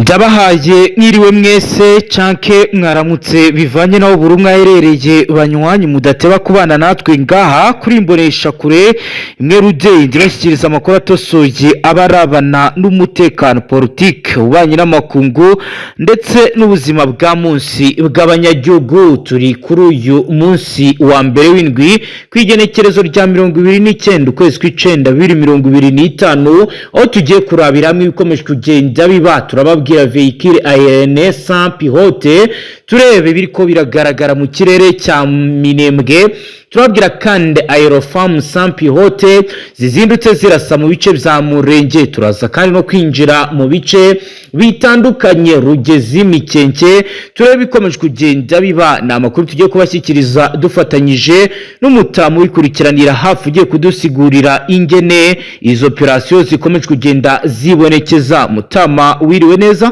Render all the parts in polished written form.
Ndabahaye mwiriwe mwese canke mwaramutse, bivanye naho buri umwe aherereye. Banywanyi mudateba kubana natwe ngaha kuri Imbonesha Kure imwe rudeyi, ndibashyikiriza amakuru atosoye abarabana n'umutekano, politike, ububanyi n'amakungu ndetse n'ubuzima bwa munsi bw'abanyagihugu. Turi kuri uyu munsi wa mbere w'indwi, ku igenekerezo rya 29 ukwezi kw'icenda 2025, aho tugiye kurabira hamwe ibikomeje kugenda biba. Turababwira véhicule aérien sans pilote, turebe biriko biragaragara mu kirere cya Minembwe. Turababwira kandi aérophare sans pilote zizindutse zirasa mu bice bya Murenge. Turaza kandi no kwinjira mu bice bitandukanye, Rugezi, Mikenke, turebe bikomeje kugenda biba. Ni amakuru tugiye kubashyikiriza dufatanyije n'umutamu wikurikiranira hafi, ugiye kudusigurira ingene izo operasiyo zikomeje kugenda zibonekeza. Mutama, wiriwe neza?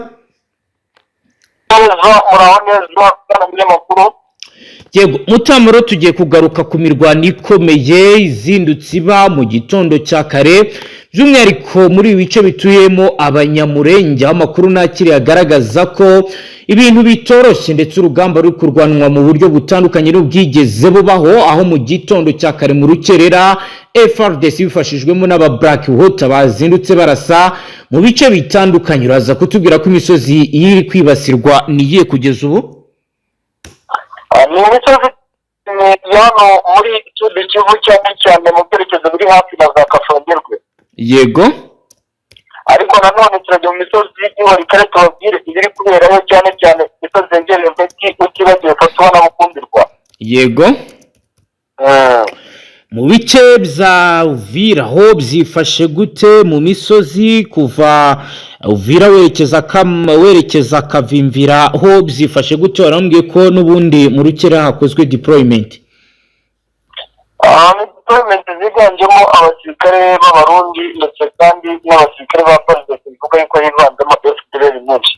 Neza, muraho neza, bwana munyamakuru. Yego mutamuro, tugiye kugaruka ku mirwano ikomeye izindutse iba mu gitondo cya kare, by'umwihariko muri ibi bice bituyemo Abanyamurenge, aho amakuru nakiriye agaragaza ko ibintu bitoroshye ndetse urugamba ruri kurwanwa mu buryo butandukanye n'ubwigeze bubaho, aho mu gitondo cya kare mu rukerera FARDC bifashijwemo n'aba Black Water bazindutse barasa mu bice bitandukanye. Uraza kutubwira ko imisozi iri kwibasirwa niyihe kugeza ubu? Ni imisozi hano muri Sud Kivu, cyane cyane mu byerekezo biri hafi na za Kafongerwe. Ariko nanone turajya mu misozi y'Iwarikare, tubabwire ibiri kuberayo, cyane cyane imisozi yegereye Mbeki, utibagiwe Fatuwa na Bukumbirwa. Mu bice bya Uvira ho byifashe gute? Mu misozi kuva Uvira werekeza Kavimvira ho byifashe gute? Warambwiye ko n'ubundi mu rukera hakozwe deployment. Aha ni deployment ziganjemo abasirikare b'Abarundi ndetse kandi n'abasirikare ba FARDC, bivuga yuko hivanzemo FDLR nyinshi.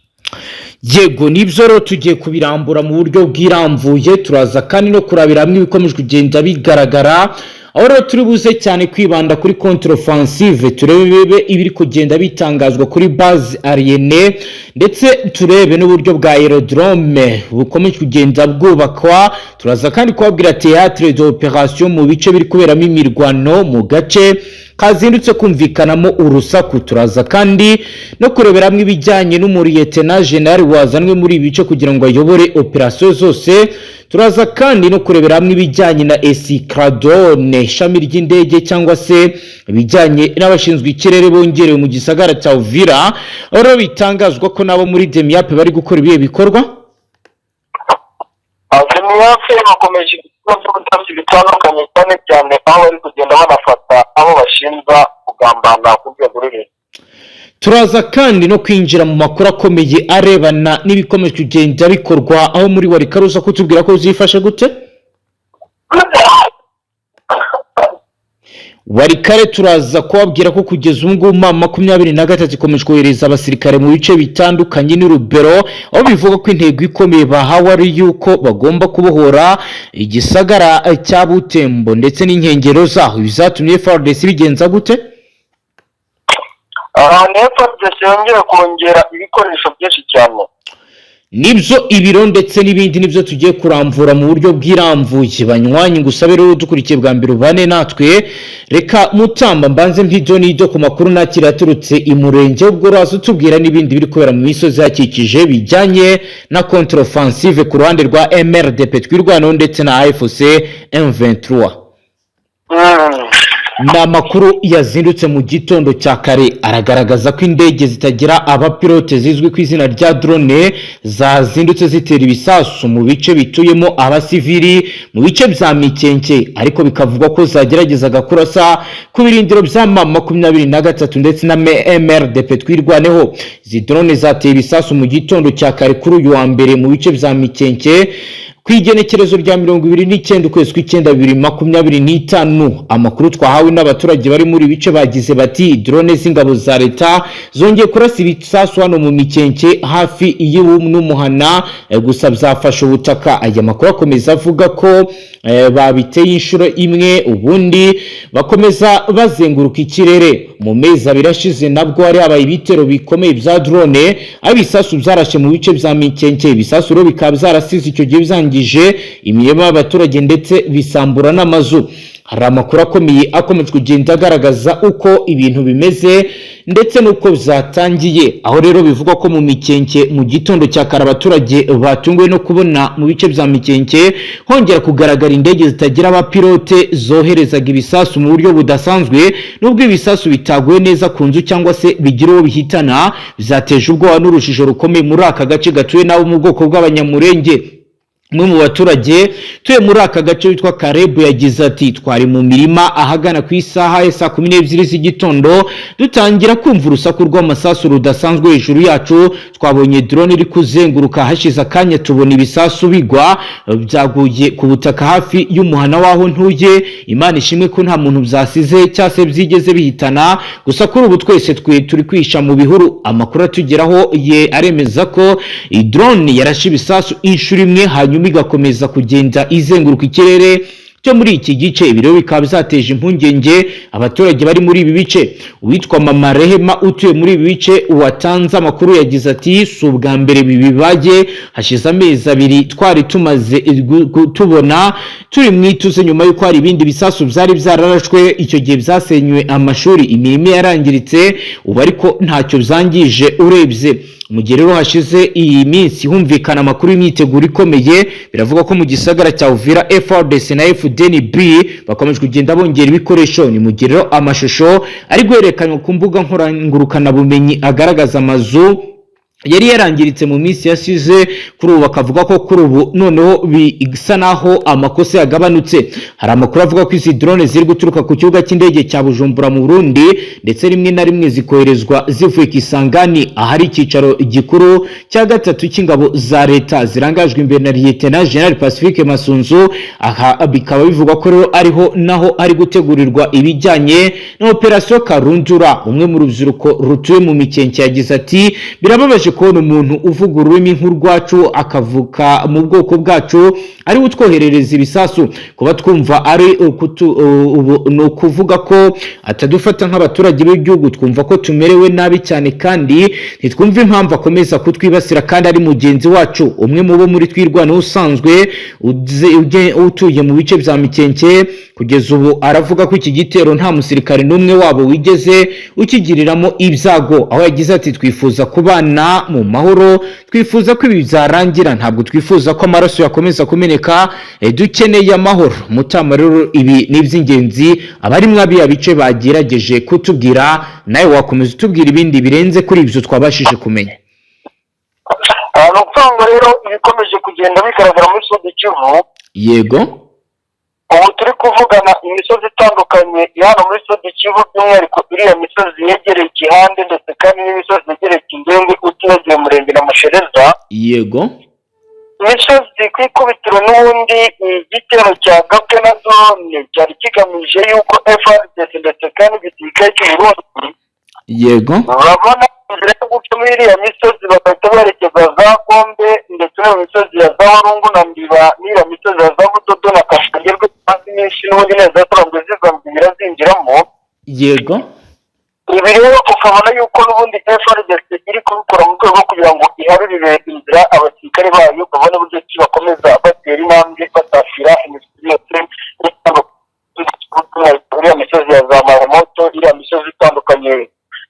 Yego, nibyo rero, tugiye kubirambura mu buryo bwirambuye. Turaza kandi no kurabira hamwe ibikomeje kugenda bigaragara, aho rero turi buze cyane kwibanda kuri contre-offensive, turebe ibiri kugenda bitangazwa kuri base aérienne, ndetse turebe n'uburyo bwa aérodrome bukomeje kugenda bwubakwa. Turaza kandi kubabwira théâtre d'opération mu bice biri kuberamo imirwano, mu gace kazindutse kumvikanamo urusaku. Turaza kandi no kureberamo ibijyanye n'umuriyetena general wazanwe muri ibi bice kugira ngo ayobore operasiyo zose. Turaza kandi no kurebera hamwe ibijyanye na escadron, ishami ry'indege, cyangwa se ibijyanye n'abashinzwe ikirere bongerewe mu gisagara cya Uvira, aho rero bitangazwa ko nabo muri DEMIAP bari gukora ibihe bikorwa. DEMIAP bakomeje ibikorwa by'ubutasi bitandukanye, cyane cyane aho bari kugenda banafata abo bashinja kugambana ku rwego ruri hejuru. Turaza kandi no kwinjira mu makuru akomeye arebana n'ibikomeje kugenda bikorwa aho muri Warikaruza, kutubwira ko zifashe gute. Warikare, turaza kubabwira ko kugeza ubu ngubu M23 ikomeje kohereza abasirikare mu bice bitandukanye n'Urubero, aho bivuga ko intego ikomeye bahawe ari yuko bagomba kubohora igisagara cya Butembo ndetse n'inkengero zaho. Bizatumye FARDC bigenza gute? Aha ni FARDC yongera kongera ibikoresho byinshi cyane. Nibyo, ibiro ndetse n'ibindi nibyo tugiye kuramvura mu buryo bwirambuye. Banywanyi, ngusabe rero dukurikiye bwa mbere ubane natwe. Reka mutamba mbanze mpibyo n'ibyo ku makuru nakira yaturutse i Murenge, ubwo uraza utubwira n'ibindi biri kubera mu misozi hakikije bijyanye na contre-offensive ku ruhande rwa MRDP Twirwaneho ndetse na AFC M23. Ni amakuru yazindutse mu gitondo cya kare, aragaragaza ko indege zitagira abapilote zizwi ku izina rya drone zazindutse zitera ibisasu mu bice bituyemo abasivili mu bice bya Mikenke, ariko bikavugwa ko zageragezaga kurasa ku birindiro bya M23 ndetse na MRDP Twirwaneho. Izi drone zateye ibisasu mu gitondo cya kare kuri uyu wa mbere mu bice bya Mikenke. Ku igenekerezo rya 29 ukwezi kw'icyenda 2025, amakuru twahawe n'abaturage bari muri bice bagize bati: "Drone z'ingabo za leta zongeye kurasa ibisasu hano mu Mikenke hafi n'umuhana, gusa byafashe ubutaka." Aya makuru akomeza avuga ko babiteye inshuro imwe, ubundi bakomeza bazenguruka ikirere. Mu mezi 2 ashize nabwo hari habaye ibitero bikomeye bya drone, aho ibisasu byarashe mu bice bya Mikenke. Ibisasu rero bikaba byarasize icyo gihe byangije imirima y'abaturage ndetse bisambura n'amazu. Hari amakuru akomeye akomeje kugenda agaragaza uko ibintu bimeze ndetse n'uko byatangiye, aho rero bivugwa ko mu Mikenke mu gitondo cya kare abaturage batunguwe no kubona mu bice bya Mikenke hongera kugaragara indege zitagira abapilote zoherezaga ibisasu mu buryo budasanzwe. Nubwo ibisasu bitaguye neza ku nzu cyangwa se bigira uwo bihitana, byateje ubwoba n'urujijo rukomeye muri aka gace gatuwe n'abo mu bwoko bw'Abanyamurenge. Umwe mu baturage tuye muri aka gace witwa Karebu yagize ati: "Twari mu mirima ahagana ku isaha ya saa 12 z'igitondo, dutangira kumva urusaku rw'amasasu rudasanzwe hejuru yacu. Twabonye drone iri kuzenguruka, hashize akanya tubona ibisasu bigwa. Byaguye ku butaka hafi y'umuhana w'aho ntuye. Imana ishimwe ko nta muntu byasize cyangwa se byigeze bihitana, gusa kuri ubu twese twe turi kwihisha mu bihuru." Amakuru atugeraho ye aremeza ko iyi drone yarashe ibisasu inshuro imwe, hanyuma igakomeza kugenda izenguruka ikirere cyo muri iki gice. Ibi rero bikaba byateje impungenge abaturage bari muri ibi bice. Uwitwa Mama Rehema utuye muri ibi bice watanze amakuru yagize ati: "Si ubwa mbere ibi bibaye, hashize amezi 2 twari tumaze tubona turi mu ituze nyuma y'uko hari ibindi bisasu byari byararashwe. Icyo gihe byasenywe amashuri, imirima yarangiritse, ubu ariko ntacyo byangije urebye." Mu gihe rero hashize iyi minsi humvikana amakuru y'imyiteguro ikomeye, biravuga ko mu gisagara cya Uvira FARDC na FDNB bakomeje kugenda bongera ibikoresho. Ni mu gihe rero amashusho ari guhererekanywa ku mbuga nkoranyangurukanabumenyi agaragaza amazu yari yarangiritse mu minsi yashize, kuri ubu bakavuga ko kuri ubu noneho bisa naho amakosa yagabanutse. Hari amakuru avuga ko izi drone ziri guturuka ku kibuga cy'indege cya Bujumbura mu Burundi, ndetse rimwe na rimwe zikoherezwa zivuye Kisangani ahari icyicaro gikuru cya gatatu cy'ingabo za leta zirangajwe imbere na Lieutenant General Pacifique Masunzu. Aha bikaba bivugwa ko rero ariho naho ari gutegurirwa ibijyanye na operation Karundura. Umwe mu rubyiruko rutuye mu Mikenke yagize ati: "Birababaje kubona umuntu uvuga ururimi nk'urwacu, akavuka mu bwoko bwacu, ari we utwoherereza ibisasu. Kuba twumva ari ubu ni ukuvuga ko atadufata nk'abaturage b'igihugu. Twumva ko tumerewe nabi cyane kandi ntitwumva impamvu akomeza kutwibasira kandi ari mugenzi wacu." Umwe mu bo muri Twirwaneho usanzwe utuye mu bice bya Mikenke kugeza ubu aravuga ko iki gitero nta musirikare n'umwe wabo wigeze ukigiriramo ibyago, aho yagize ati: "Twifuza kubana mu mahoro, twifuza ko ibi byarangira, ntabwo twifuza ko amaraso yakomeza kumeneka, dukeneye amahoro." Mutama, rero ibi ni iby'ingenzi abari mwabiya bice bagerageje kutubwira. Nawe wakomeza utubwira ibindi birenze kuri ibyo twabashije kumenya. Ni ukuvuga ngo rero ibikomeje kugenda bigaragara muri Sud Kivu, ubu turi kuvugana, imisozi itandukanye ya hano muri Sud Kivu, by'umwihariko iriya misozi yegereye Gihande ndetse kandi n'imisozi yegereye Kindenge, utibagiwe Murenge na Mushereza, imisozi ku ikubitiro n'ubundi igitero cya gabwe na drone cyari kigamije yuko FARDC ndetse kandi igisirikare cy'u Burundi babona inzira yo guca muri iriya misozi, bagahita berekeza za Gombe ndetse no mu misozi ya za Warungu na Ndiba n'iriya misozi ya za Budodo na Kashagerwe, hasi nyinshi n'ubundi neza zasanzwe ziva Nzibira zinjiramo. Ibi rero ukabona yuko n'ubundi FARDC iri kubikora mu rwego rwo kugira ngo iharurire inzira abasirikare bayo, babone uburyo ki bakomeza batera intambwe basatira imisozi yose iriya misozi ya za Maremoto, iriya misozi itandukanye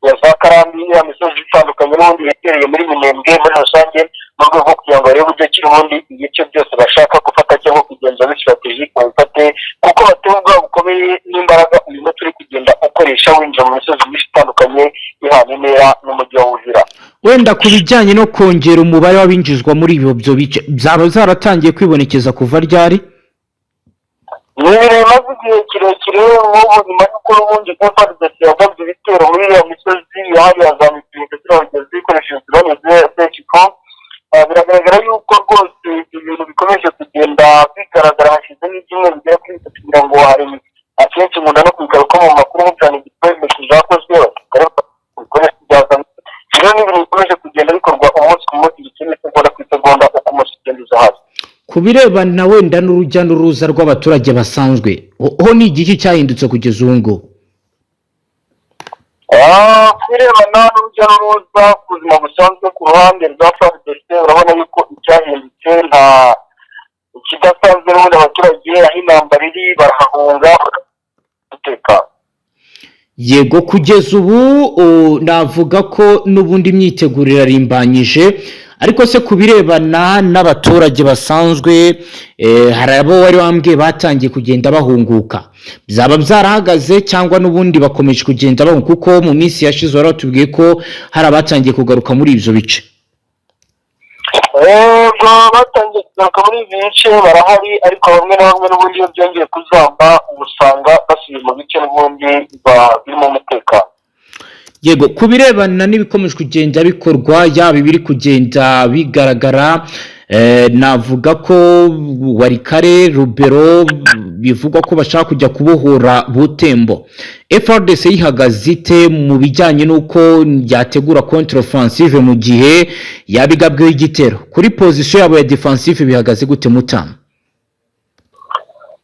ya za Karambi, iriya misozi itandukanye n'ubundi yegereye muri Minembwe muri rusange, mu rwego rwo kugira ngo barebe uburyo ki n'ubundi ibice byose bashaka gufata cyangwa kugenzura stratégique babifate, kuko batewe ubwoba bukomeye n'imbaraga uyu muti uri kugenda ukoresha winjira mu misozi myinshi itandukanye ihana intera n'umujyi wa Uvira. Wenda ku bijyanye no kongera umubare w'abinjizwa muri ibyo bice, byaba zaratangiye kwibonekeza kuva ryari? Ni ibintu bimaze igihe kirekire. Nk'ubu nyuma y'uko n'ubundi FARDC yagabye ibitero muri iriya misozi yahariya za Mipinga, ziriya zikoresheje drone zeko. Biragaragara yuko rwose ibintu bikomeje kugenda bigaragara. Hashize nk'ibyumweru bigera kuri 3 kugira ngo hari akenshi nkunda no kubigaruka mu makuru cyane, deployment zakozwe, abasirikare ibikoresho byazanwe. Rero ni ibintu bikomeje kugenda bikorwa umunsi ku munsi, ndetse n'isegonda ku isegonda, uko umunsi ugenda uza haza. Ku birebana wenda n'urujya n'uruza rw'abaturage basanzwe, ho ni igiki cyahindutse kugeza ubu ngubu? Ku birebana n'urujya n'uruza ku buzima busanzwe ku ruhande rwa FARDC, urabona yuko icyahindutse nta ikidasanzwe. N'ubundi abaturage aho intambara iri barahahunga umutekano. Yego, kugeza ubu navuga ko n'ubundi imyiteguro irarimbanyije. Ariko se ku birebana n'abaturage basanzwe, hari abo wari wambwiye batangiye kugenda bahunguka, byaba byarahagaze cyangwa n'ubundi bakomeje kugenda bahunguka? Kuko mu minsi yashize wari watubwiye ko hari abatangiye kugaruka muri ibyo bice. Yego, batangiye kugaruka muri ibi bice barahari, ariko bamwe na bamwe n'ubundi iyo byongeye kuzamba usanga basubiye mu bice n'ubundi birimo umutekano. Yego, ku birebana n'ibikomeje kugenda bikorwa, yaba ibiri kugenda bigaragara, navuga ko Walikale, Lubero, bivugwa ko bashaka kujya kubohora Butembo, FARDC yihagaze ite mu bijyanye n'uko yategura contre offensive mu gihe yaba igabweho igitero? Kuri position yabo ya defensive bihagaze gute, Mutama?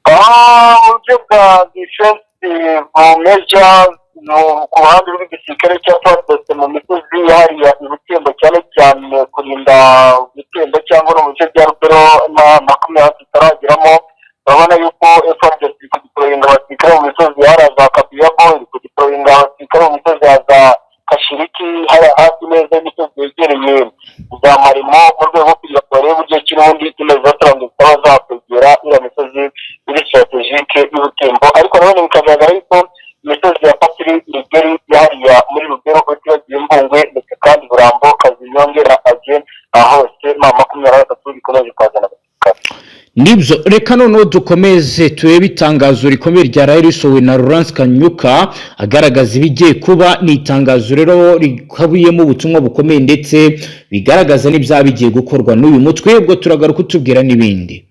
Mu buryo bwa defensive measures ku ruhande rw'igisirikare cya FARDC mu misozi hariya i Butembo, cyane cyane kurinda Butembo cyangwa no mu bice bya Lubero na 20 tutarageramo, urabona yuko FARDC iri kudeployinga abasirikare mu misozi hariya za Kabiyabo, iri kudeployinga abasirikare mu misozi ya za Kashiriki, hariya hafi neza y'imisozi yegereye za Marimo, mu rwego rwo kugira ngo barebe uburyo ki n'ubundi zino zataranga zitaba zakwegera iriya misozi iri stratégique y'Ubutembo. Ariko nanone bikagaragara yuko imisozi ya Patiri migeri yahariya muri Lubero, utibagiwe Mbungwe, ndetse kandi Burambo, Kazinyongera, Aje, aho hose M23 ikomeje kuhazana abasirikare. Nibyo, reka noneho dukomeze turebe itangazo rikomeye ryaraye risohowe na Lawrence Kanyuka agaragaza ibigiye kuba. Ni itangazo rero rikubiyemo ubutumwa bukomeye ndetse bigaragaza n'ibyaba bigiye gukorwa n'uyu mutwe. Ubwo turagaruka utubwira n'ibindi.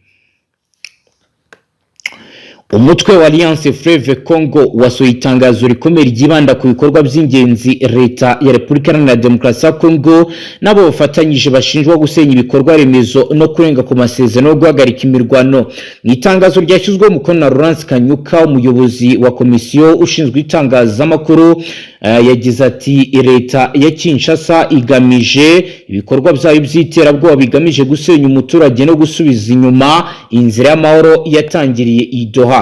Umutwe wa Alliance Fleuve Congo wasohoye itangazo rikomeye ryibanda ku bikorwa by'ingenzi leta ya Repubulika Iharanira Demokarasi ya Congo n'abo bafatanyije bashinjwa gusenya ibikorwa remezo no kurenga ku masezerano yo guhagarika imirwano. Mu itangazo ryashyizweho umukono na Lawrence Kanyuka, umuyobozi wa komisiyo ushinzwe itangazamakuru, yagize ati: "Leta ya Kinshasa igamije ibikorwa byayo by'iterabwoba bigamije gusenya umuturage no gusubiza inyuma inzira y'amahoro yatangiriye i Doha."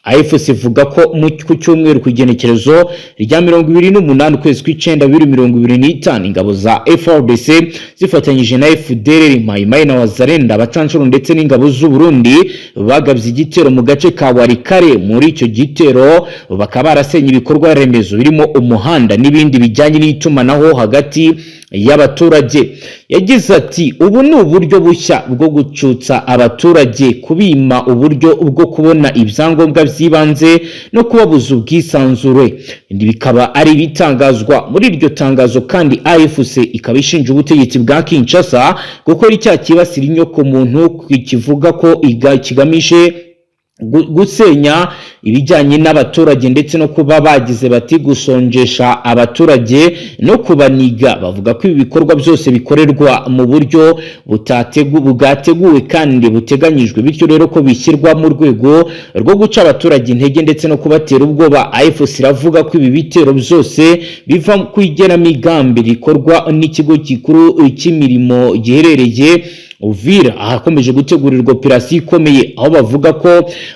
AFC ivuga ko ku cyumweru, ku igenekerezo rya 28 ukwezi kw'icyenda 2025, ingabo za FARDC zifatanyije na FDLR, Maimai na Wazalendo, abacanshuro ndetse n'ingabo z'u Burundi bagabye igitero mu gace ka Walikale. Muri icyo gitero bakaba barasenye ibikorwa remezo birimo umuhanda n'ibindi bijyanye n'itumanaho hagati y'abaturage. Yagize ati: "Ubu ni uburyo bushya bwo gucutsa abaturage, kubima uburyo bwo kubona ibyangombwa by'ibanze no kubabuza ubwisanzure." Bikaba ari ibitangazwa muri iryo tangazo. Kandi AFC ikaba ishinja ubutegetsi bwa Kinshasa gukora icyaha cyibasira inyoko muntu, kivuga ko kigamije gusenya ibijyanye n'abaturage ndetse no kuba bagize bati gusonjesha abaturage no kubaniga. Bavuga ko ibi bikorwa byose bikorerwa mu buryo bwateguwe kandi buteganyijwe, bityo rero ko bishyirwa mu rwego rwo guca abaturage intege ndetse no kubatera ubwoba. AFC iravuga ko ibi bitero byose biva ku igenamigambi rikorwa n'ikigo gikuru cy'imirimo giherereye Uvira, ahakomeje gutegurirwa operasiyo ikomeye, aho bavuga ko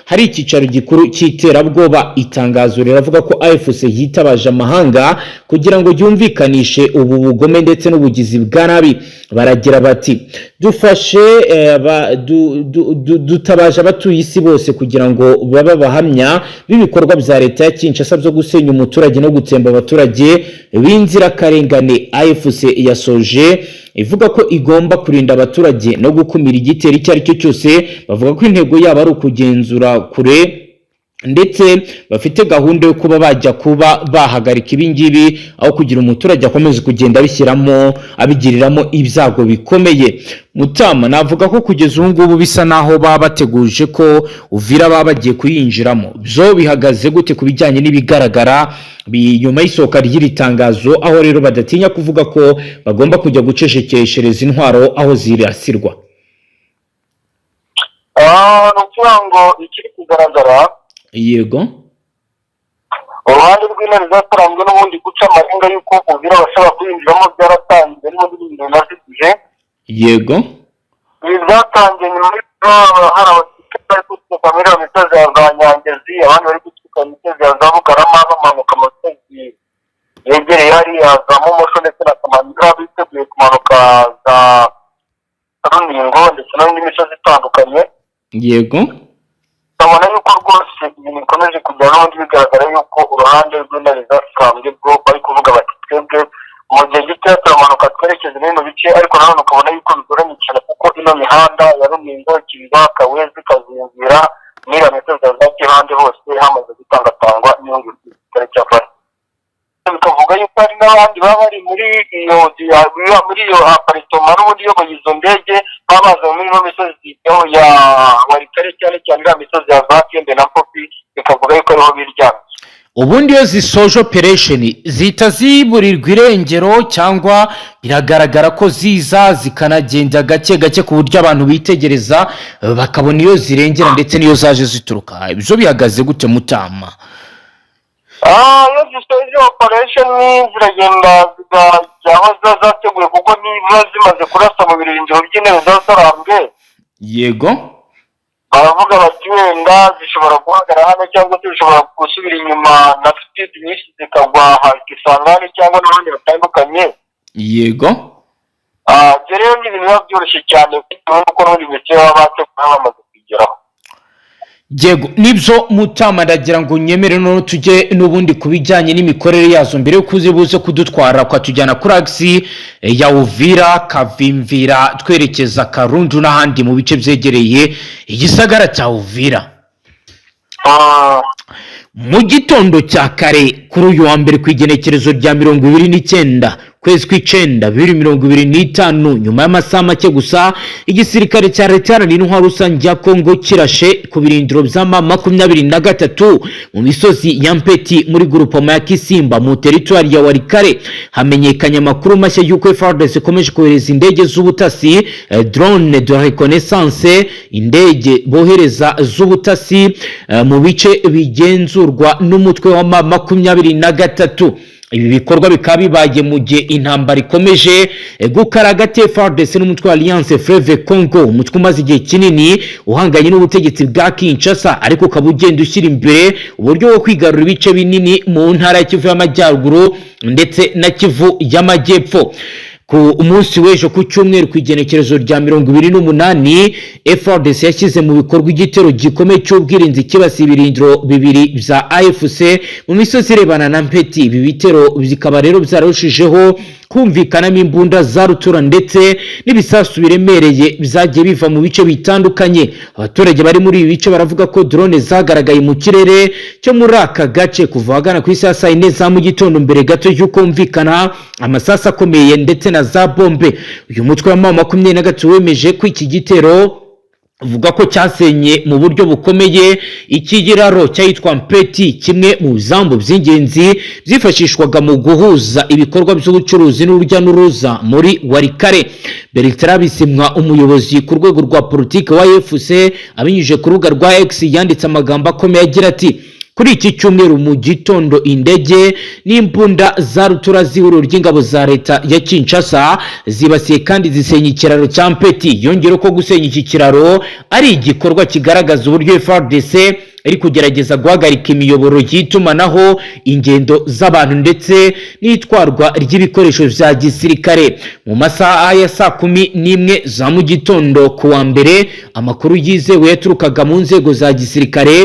hari icyicaro gikuru cy'iterabwoba. Itangazo riravuga ko AFC yitabaje amahanga kugira ngo ryumvikanishe ubu bugome ndetse n'ubugizi bwa nabi. Baragira bati: "Dufashe dutabaje abatuye isi bose kugira ngo babe abahamya b'ibikorwa bya leta ya Kinshasa byo gusenya umuturage no gutsemba abaturage b'inzirakarengane." AFC yasoje ivuga ko igomba kurinda abaturage no gukumira igitero icyo ari cyo cyose. Bavuga ko intego yabo ari ukugenzura kure. Ndetse bafite gahunda yo kuba bajya kuba bahagarika ibi ngibi, aho kugira umuturage akomeze kugenda abishyiramo, abigiriramo ibyago bikomeye. Mutama, navuga ko kugeza ubu ngubu bisa naho baba bateguje ko Uvira baba bagiye kuyinjiramo. Byo bihagaze gute ku bijyanye n'ibigaragara nyuma y'isohoka ry'iri tangazo, aho rero badatinya kuvuga ko bagomba kujya gucecekeshereza intwaro aho zirasirwa? Ni ukuvuga ngo ikiri kugaragara, uruhande rw'Intare zasaranzwe n'ubundi guca amarenga y'uko Uvira bashobora kuyinjiramo byaratangiye n'ubundi n'ibintu bimaze igihe. Ibi byatangiye nyuma y'uko hari abasirikare bari guturuka muri iyo misozi ya za Nyangezi, abandi bari guturuka mu misozi ya za Bugarama, bamanuka mu misozi yegereye hariya za Mumosho ndetse na Kamanjira, biteguye kumanuka za Runingo ndetse n'indi misozi itandukanye. Ukabona yuko rwose ibintu bikomeje kujya n'ubundi bigaragara yuko uruhande rw'Intare zasanzwe bwo bari kuvuga bati: "Twebwe mu gihe gitoya turamanuka twerekeze muri bino bice." Ariko nanone ukabona yuko bigoranye cyane, kuko ino mihanda ya Runingo, Kiriba, Kawezi, Kazingira n'iriya misozi ya za Kihande hose hamaze gutangatangwa n'inyungu z'igisirikare cya FARDC. Bikavuga yuko hari n'abandi baba bari muri iyo aparitoma n'ubundi iyoboye izo ndege, baba baza muri ino misozi ya Warikare, cyane cyane iriya misozi ya za Kembe na Mpopi, bikavuga yuko ariho biryamye. Ubundi iyo zisoje operation zihita ziburirwa irengero, cyangwa biragaragara ko ziza zikanagenda gake gake, ku buryo abantu bitegereza bakabona iyo zirengera ndetse n'iyo zaje zituruka? Ibyo bihagaze gute, Mutama? Iyo zisoje operation ziragenda zikajya aho ziba zateguye, kuko niba zimaze kurasa mu birindiro by'Intare zasarambwe, baravuga bati wenda zishobora guhagarara hano, cyangwa se zishobora gusubira inyuma na speed nyinshi zikagwa Kisangani cyangwa n'ahandi hatandukanye. Ibyo rero ni ibintu biba byoroshye cyane bitewe n'uko n'ubundi ndetse baba bateguye bamaze kugeraho. Yego, nibyo Mutama. Ndagira ngo nyemere noneho tujye n'ubundi ku bijyanye n'imikorere yazo, mbere y'uko uzi buze kudutwara ukatujyana kuri axe ya Uvira, Kavimvira, twerekeza Karundu n'ahandi mu bice byegereye igisagara cya Uvira. Mu gitondo cya kare kuri uyu wa mbere, ku igenekerezo rya 29 kwezi kw'icenda 2025, nyuma y'amasaha make gusa igisirikare cya Leta Iharanira Intwaro Rusange ya Kongo kirashe ku birindiro bya M23 mu misozi ya Mpeti muri groupement ya Kisimba mu teritwari ya Warikare, hamenyekanye amakuru mashya y'uko FARDC ikomeje kohereza indege z'ubutasi, drone de reconnaissance, indege bohereza z'ubutasi mu bice bigenzurwa n'umutwe wa M23. Ibi bikorwa bikaba bibaye mu gihe intambara ikomeje gukara hagati ya FARDC n'umutwe wa Alliance Fleuve Congo, umutwe umaze igihe kinini uhanganye n'ubutegetsi bwa Kinshasa, ariko ukaba ugenda ushyira imbere uburyo bwo kwigarura ibice binini mu ntara ya Kivu y'Amajyaruguru ndetse na Kivu y'Amajyepfo. Ku munsi w'ejo ku cyumweru, ku igenekerezo rya 28, FARDC yashyize mu bikorwa igitero gikomeye cy'ubwirinzi kibasiye ibirindiro bibiri bya AFC mu misozi irebana na Mpeti. Ibi bitero bikaba rero byararushijeho kumvikanamo imbunda za rutura ndetse n'ibisasu biremereye byagiye biva mu bice bitandukanye. Abaturage bari muri ibi bice baravuga ko drone zagaragaye mu kirere cyo muri aka gace kuva ahagana ku isaha saa yine za mu gitondo, mbere gato y'uko humvikana amasasu akomeye ndetse na za bombe. Uyu mutwe wa M23 wemeje ko iki gitero, uvuga ko cyasenye mu buryo bukomeye ikiraro cyahitwa Mpeti, kimwe mu bizambu by'ingenzi byifashishwaga mu guhuza ibikorwa by'ubucuruzi n'urujya n'uruza muri Warikare. Bertrand Bisimwa, umuyobozi ku rwego rwa politiki wa AFC, abinyujije ku rubuga rwa X yanditse amagambo akomeye agira ati: "Kuri iki cyumweru mu gitondo, indege n'imbunda za rutura z'ihuriro ry'ingabo za leta ya Kinshasa zibasiye kandi zisenya ikiraro cya Mpeti." Yongera ko gusenya iki kiraro ari igikorwa kigaragaza uburyo FARDC iri kugerageza guhagarika imiyoboro y'itumanaho, ingendo z'abantu ndetse n'itwarwa ry'ibikoresho bya gisirikare. Mu masaha ya saa 11 za mu gitondo ku wa mbere, amakuru yizewe yaturukaga mu nzego za gisirikare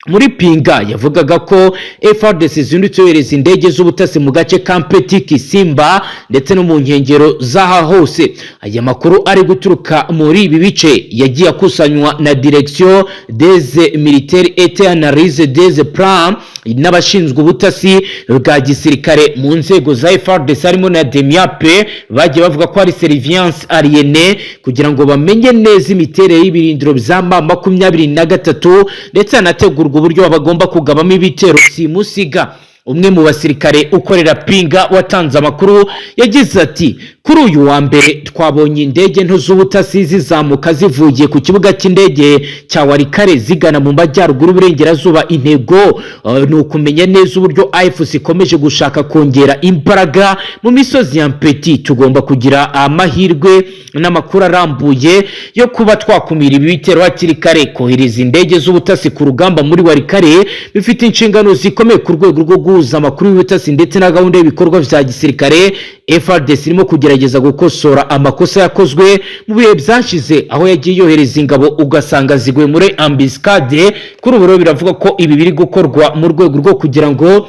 Muri Pinga yavugaga ko FARDC zindutse yohereza indege z'ubutasi mu gace ka Mpeti, Kisimba ndetse no mu nkengero z'aha hose. Aya makuru ari guturuka muri ibi bice yagiye akusanywa na Direction des Militaires et Analyse des Plans n'abashinzwe ubutasi bwa gisirikare mu nzego za FARDC, harimo na DEMIAP. Bagiye bavuga ko hari surveillance aérienne kugira ngo bamenye neza imiterere y'ibirindiro bya M23, ndetse hanategurwa uburyo bagomba kugabamo ibitero simusiga. Umwe mu basirikare ukorera Pinga watanze amakuru yagize ati: "Kuri uyu wa mbere twabonye indege nto z'ubutasi zizamuka zivuye ku kibuga cy'indege cya Walikale zigana mu majyaruguru y'uburengerazuba. Intego ni ukumenya neza uburyo AFC ikomeje gushaka kongera imbaraga mu misozi ya Mpeti. Tugomba kugira amahirwe n'amakuru arambuye yo kuba twakumira ibi bitero hakiri kare. Kohereza indege z'ubutasi ku rugamba muri Walikale bifite inshingano zikomeye ku rwego rwo guhuza amakuru y'ubutasi ndetse na gahunda y'ibikorwa bya gisirikare. FARDC irimo kugerageza gukosora amakosa yakozwe mu bihe byashize, aho yagiye yohereza ingabo ugasanga ziguye muri embuscade. Kuri ubu rero biravuga ko ibi biri gukorwa mu rwego rwo kugira ngo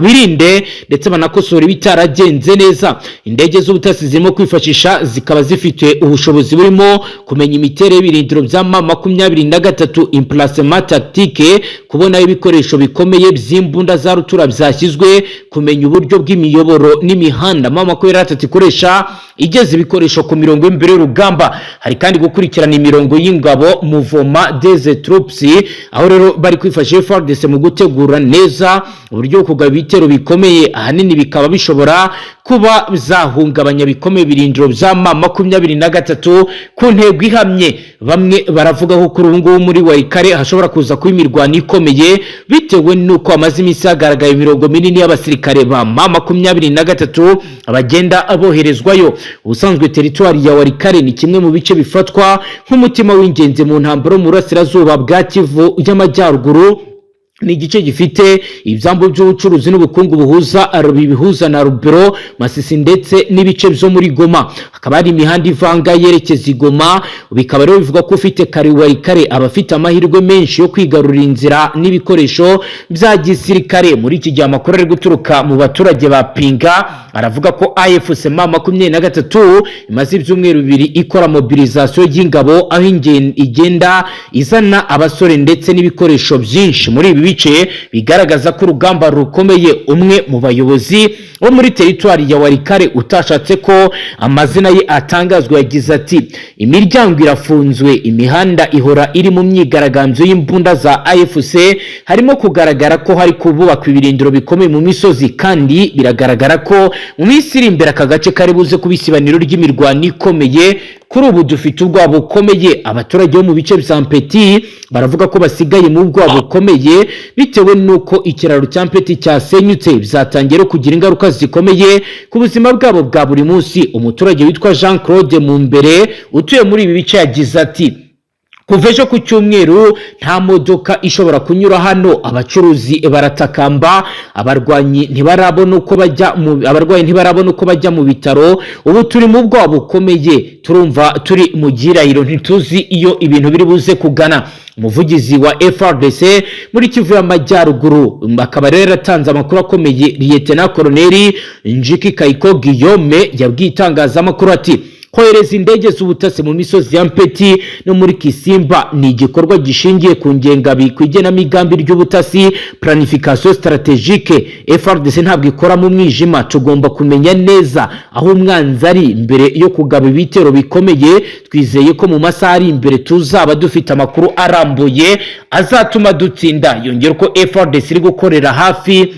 birinde ndetse banakosora ibitaragenze neza. Indege z'ubutasi zirimo kwifashisha zikaba zifite ubushobozi burimo kumenya imiterere y'ibirindiro bya M23, emplacement tactique, kubona ibikoresho bikomeye by'imbunda za rutura byashyizwe, kumenya uburyo bw'imiyoboro n'imihanda M23 ikoresha igeza ibikoresho ku mirongo y'imbere y'urugamba. Hari kandi gukurikirana imirongo y'ingabo, mouvement des troupes, aho rero bari kwifashisha FARDC mu gutegura neza uburyo bwo kugaba ibitero bikomeye, ahanini bikaba bishobora kuba zahungabanya bikomeye ibirindiro bya M23 ku ntego ihamye. Bamwe baravuga ko kuri ubu ngubu muri Walikale hashobora kuza kuba imirwano ikomeye, bitewe n'uko hamaze iminsi hagaragaye imirongo minini y'abasirikare ba M23 bagenda boherezwayo. Ubusanzwe teritwari ya Walikale ni kimwe mu bice bifatwa nk'umutima w'ingenzi mu ntambara mu burasirazuba bwa Kivu y'Amajyaruguru. Ni igice gifite ibyambu by'ubucuruzi n'ubukungu buhuza bihuza na Lubero, Masisi ndetse n'ibice byo muri Goma. Hakaba hari imihanda ivanga yerekeza i Goma. Bikaba rero bivuga ko ufite kare Walikale aba afite amahirwe menshi yo kwigarurira inzira n'ibikoresho bya gisirikare. Muri iki gihe amakuru ari guturuka mu baturage ba Pinga aravuga ko AFC M23 imaze ibyumweru 2 ikora mobilisation y'ingabo, aho igenda izana abasore ndetse n'ibikoresho byinshi muri ibi bice, bigaragaza ko urugamba rukomeye. Umwe mu bayobozi bo muri teritwari ya Walikale utashatse ko amazina ye atangazwa yagize ati: "Imiryango irafunzwe, imihanda ihora iri mu myigaragambyo y'imbunda za AFC. Harimo kugaragara ko hari kubakwa ibirindiro bikomeye mu misozi, kandi biragaragara ko mu minsi iri imbere aka gace kari buze kuba isibaniro ry'imirwano ikomeye. Kuri ubu dufite ubwoba bukomeye." Abaturage bo mu bice bya Mpeti baravuga ko basigaye mu bwoba bukomeye bitewe n'uko ikiraro cya Mpeti cyasenyutse, bizatangira kugira ingaruka zikomeye ku buzima bwabo bwa buri munsi. Umuturage witwa Jean Claude Mumbere utuye muri ibi bice yagize ati: "Kuva ejo ku cyumweru nta modoka ishobora kunyura hano. Abacuruzi baratakamba, abarwanyi ntibarabona uko bajya mu abarwayi ntibarabona uko bajya mu bitaro. Ubu turi mu bwoba bukomeye, turumva turi mu gihirahiro, ntituzi iyo ibintu biri buze kugana." Umuvugizi wa FARDC muri Kivu y'Amajyaruguru akaba rero yaratanze amakuru akomeye, Lieutenant Colonel Njiki Kayiko Guillaume, yabwiye itangazamakuru ati: "Kohereza indege z'ubutasi mu misozi ya Mpeti no muri Kisimba ni igikorwa gishingiye ku ngengabi, ku igenamigambi ry'ubutasi, planification stratégique. FARDC ntabwo ikora mu mwijima. Tugomba kumenya neza aho umwanzi ari mbere yo kugaba ibitero bikomeye. Twizeye ko mu masaha ari imbere tuzaba dufite amakuru arambuye azatuma dutsinda." Yongera ko FARDC iri gukorera hafi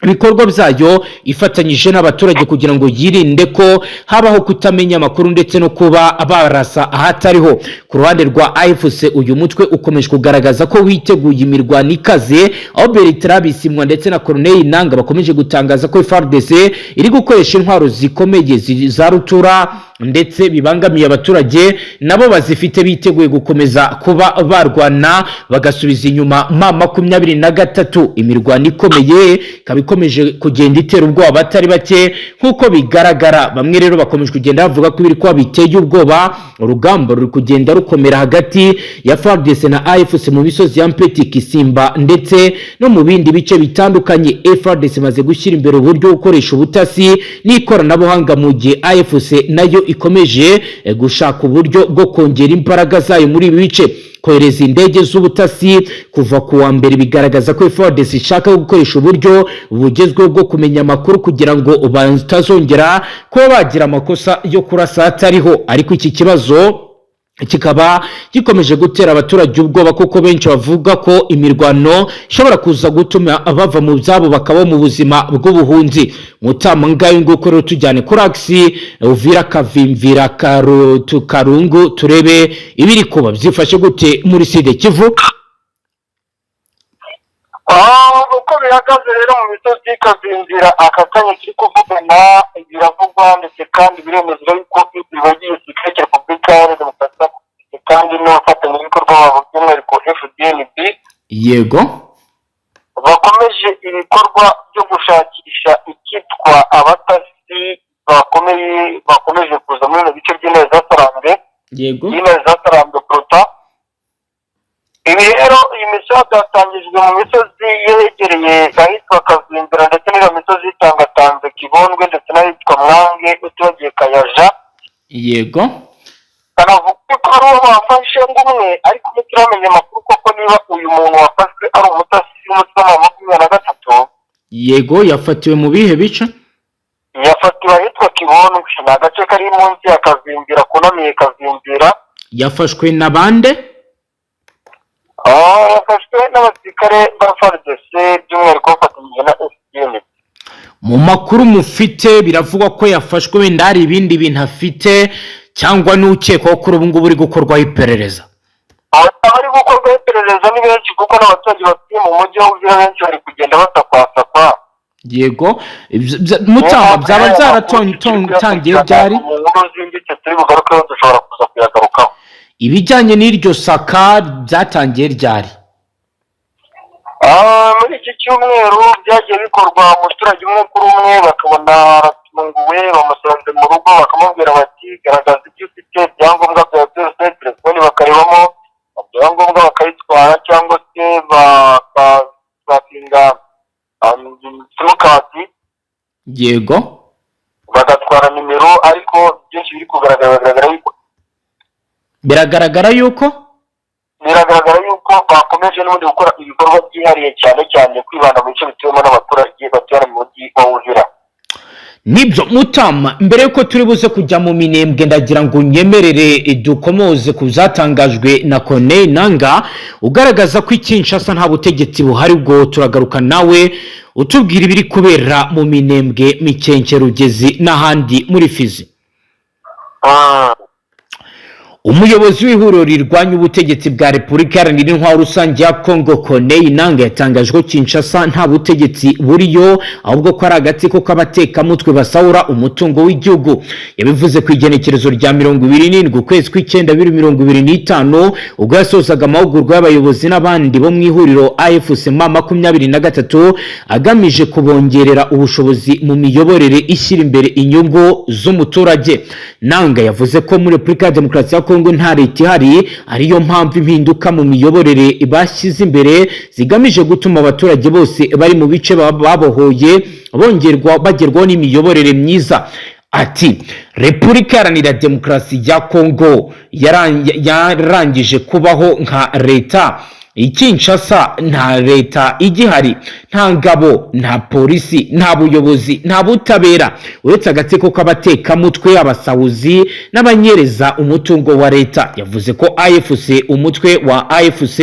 ibikorwa byayo ifatanyije n'abaturage kugira ngo yirinde ko habaho kutamenya amakuru ndetse no kuba barasa ahatariho. Ku ruhande rwa AFC, uyu mutwe ukomeje kugaragaza ko witeguye imirwano ikaze, aho Bertrand Bisimwa ndetse na Corneille Nanga bakomeje gutangaza ko FARDC iri gukoresha intwaro zikomeye za rutura. ndetse bibangamiye abaturage, nabo bazifite biteguye gukomeza kuba barwana bagasubiza inyuma M23. Imirwano ikomeye ikaba ikomeje kugenda itera ubwoba abatari bake nk'uko bigaragara. Bamwe rero bakomeje kugenda bavuga ko ibiri kuba biteye ubwoba. Urugamba ruri kugenda rukomera hagati ya FARDC na AFC mu misozi ya Mpeti, Kisimba ndetse no mu bindi bice bitandukanye. FARDC imaze gushyira imbere uburyo bwo gukoresha ubutasi n'ikoranabuhanga, mu gihe AFC nayo ikomeje gushaka uburyo bwo kongera imbaraga zayo muri ibi bice. Kohereza indege z'ubutasi kuva ku wa mbere bigaragaza ko FARDC ishaka gukoresha uburyo bugezweho bwo kumenya amakuru kugira ngo batazongera kuba bagira amakosa yo kurasa atariho. Ariko iki kibazo kikaba gikomeje gutera abaturage ubwoba, kuko benshi bavuga ko imirwano ishobora kuza gutuma bava mu byabo bakaba mu buzima bw'ubuhunzi. Mutama, ngayo nguko rero, tujyane kuri axe Uvira, Kavimvira, Karungu, turebe ibiri kuba byifashe gute muri Sud Kivu. Uko bihagaze rero mu misozi Kavimvira aka kanya turi kuvugana, biravugwa ndetse kandi biremezwa yuko igisirikare cya Repubulika Iharanira Demokarasi ndetse kandi n'abafatanyabikorwa babo, by'umwihariko FDNB, bakomeje ibikorwa byo gushakisha icyitwa abatasi bakomeye bakomeje kuza muri bino bice by'intare zasaranzwe, y'intare zasaranzwe kuruta ibi. Rero iyi misozi yatangijwe mu misozi yegereye ahitwa Kavimvira ndetse n'iyo misozi itangatanze Kibondwe ndetse n'ahitwa Mwange, utibagiye Kayaja. Banavuga ko ari uwo bafashe ngo umwe, ariko ntituramenya amakuru koko niba uyu muntu wafashwe ari umutasi w'umutwe wa 23. Yego, yafatiwe mu bihe bice? Yafatiwe ahitwa Kibondwe, ni agace kari munsi ya Kavimvira, kunamiye Kavimvira. Yafashwe na bande? Yafashwe n'abasirikare ba FARDC, by'umwihariko bafatanyije na FDN. Mu makuru mufite, biravugwa ko yafashwe wenda hari ibindi bintu afite, cyangwa n'ukekwaho kuri ubu ngubu uri gukorwaho iperereza? Abari gukorwaho iperereza ni benshi, kuko n'abaturage batuye mu mujyi wa Uvira benshi bari kugenda basakwasakwa. Yego. Mutamba, byaba byaratangiye byari? Mu nkuru zimbitse turi bugarukeho dushobora kuza kuyagarukaho. Ibijyanye n'iryo saka byatangiye ryari? Muri iki cyumweru byagiye bikorwa, umuturage umwe kuri umwe bakabona aratunguwe, bamusanze mu rugo, bakamubwira bati: "Garagaza ibyo ufite, ibyangombwa byawe byose." Telefoni bakarebamo, ibyangombwa bakayitwara cyangwa se bakabakinga simukadi, bagatwara nimero. Ariko byinshi biri kugaragara, bigaragara yuko Biragaragara yuko Biragaragara yuko bakomeje n'ubundi gukora ibikorwa byihariye, cyane cyane kwibanda mu bice bituwemo n'abaturage batuye mu mujyi wa Uvira. Nibyo, Mutama. Mbere yuko turi buze kujya mu Minembwe, ndagira ngo unyemerere dukomoze ku byatangajwe na Corneille Nanga, ugaragaza ko i Kinshasa nta butegetsi buhari. Ubwo turagaruka nawe utubwira ibiri kubera mu Minembwe, Mikenke, Rugezi n'ahandi muri Fizi. Umuyobozi w'ihuriro rirwanya ubutegetsi bwa Repubulika Iharanira Intwaro Rusange ya Kongo, Corneille Nanga, yatangaje ko Kinshasa nta butegetsi buriyo, ahubwo ko ari agatsiko k'abatekamutwe basahura umutungo w'igihugu. Yabivuze ku igenekerezo rya 27 ukwezi kw'icyenda 2025, ubwo yasozaga amahugurwa y'abayobozi n'abandi bo mu ihuriro AFC M23, agamije kubongerera ubushobozi mu miyoborere ishyira imbere inyungu z'umuturage. Nanga yavuze ko muri Repubulika ya Demokarasi ya Kongo nta leta ihari, ariyo mpamvu impinduka mu miyoborere bashyize imbere zigamije gutuma abaturage bose bari mu bice babohoye bongerwa bagerwaho n'imiyoborere myiza. Ati: "Repubulika Iharanira Demokarasi ya Kongo yarangije kubaho nka leta. I Kinshasa nta leta igihari, nta ngabo, nta polisi, nta buyobozi, nta butabera, uretse agatsiko k'abatekamutwe, abasahuzi n'abanyereza umutungo wa leta." Yavuze ko AFC, umutwe wa AFC,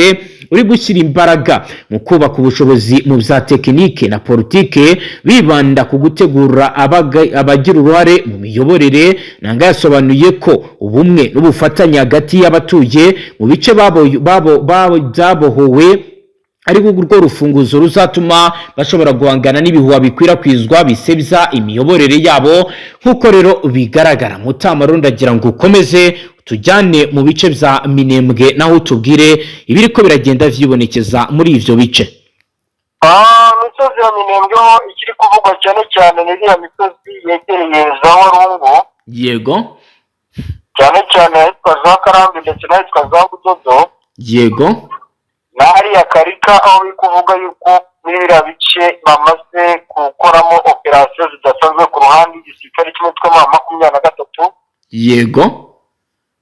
uri gushyira imbaraga mu kubaka ubushobozi mu bya tekinike na politike, bibanda ku gutegura abagira uruhare mu miyoborere. Nanga yasobanuye ko ubumwe n'ubufatanye hagati y'abatuye mu bice byabohowe. Ariko urwo rufunguzo ruzatuma bashobora guhangana n'ibihuha bikwirakwizwa bisebya imiyoborere yabo. Nk'uko rero bigaragara, Mutama, rero ndagira ngo ukomeze tujyane mu bice bya Minembwe, naho utubwire ibiriko biragenda vyibonekeza muri ivyo bice. Imisozi ya Minembwe ho ikiri kuvugwa cyane cyane ni iriya misozi yegereye za Warungu, cyane cyane ahitwa za Karambi ndetse n'ahitwa za Budodo na hariya Karika, aho biri kuvuga yuko muri biriya bice bamaze gukoramo operasiyo zidasanzwe ku ruhande igisirikare cy'umutwe wa 23.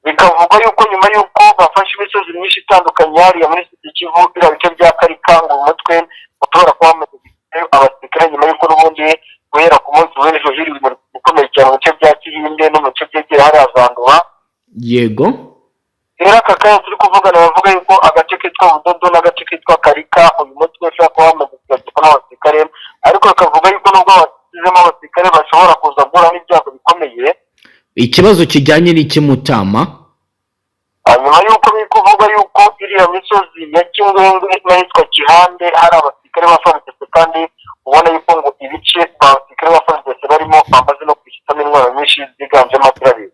Bikavugwa yuko nyuma y'uko bafashe imisozi myinshi itandukanye hariya muri Sud Kivu, biriya bice bya Karika, ngo umutwe ushobora kuba wamaze gushyirayo abasirikare, nyuma y'uko n'ubundi guhera ku munsi w'ejo hiriwe imirwano ikomeye cyane mu bice bya Kihinde no mu bice byegereye hariya za Nduba. Rero aka kanya turi kuvugana, bavuga yuko agace kitwa Budodo n'agace kitwa Karika uyu mutwe ushobora kuba wamaze kugabanywa n'abasirikare, ariko bakavuga yuko nubwo basizemo abasirikare bashobora kuza guhura n'ibyago bikomeye. Ikibazo kijyanye n'iki, Mutama? Hanyuma y'uko biri kuvuga yuko iriya misozi ya Kingwengwe n'ahitwa Kihande hari abasirikare ba FARDC, kandi ubona yuko ngo ibice abasirikare ba FARDC barimo bamaze no kwishyitamo intwaro nyinshi ziganjemo artillery.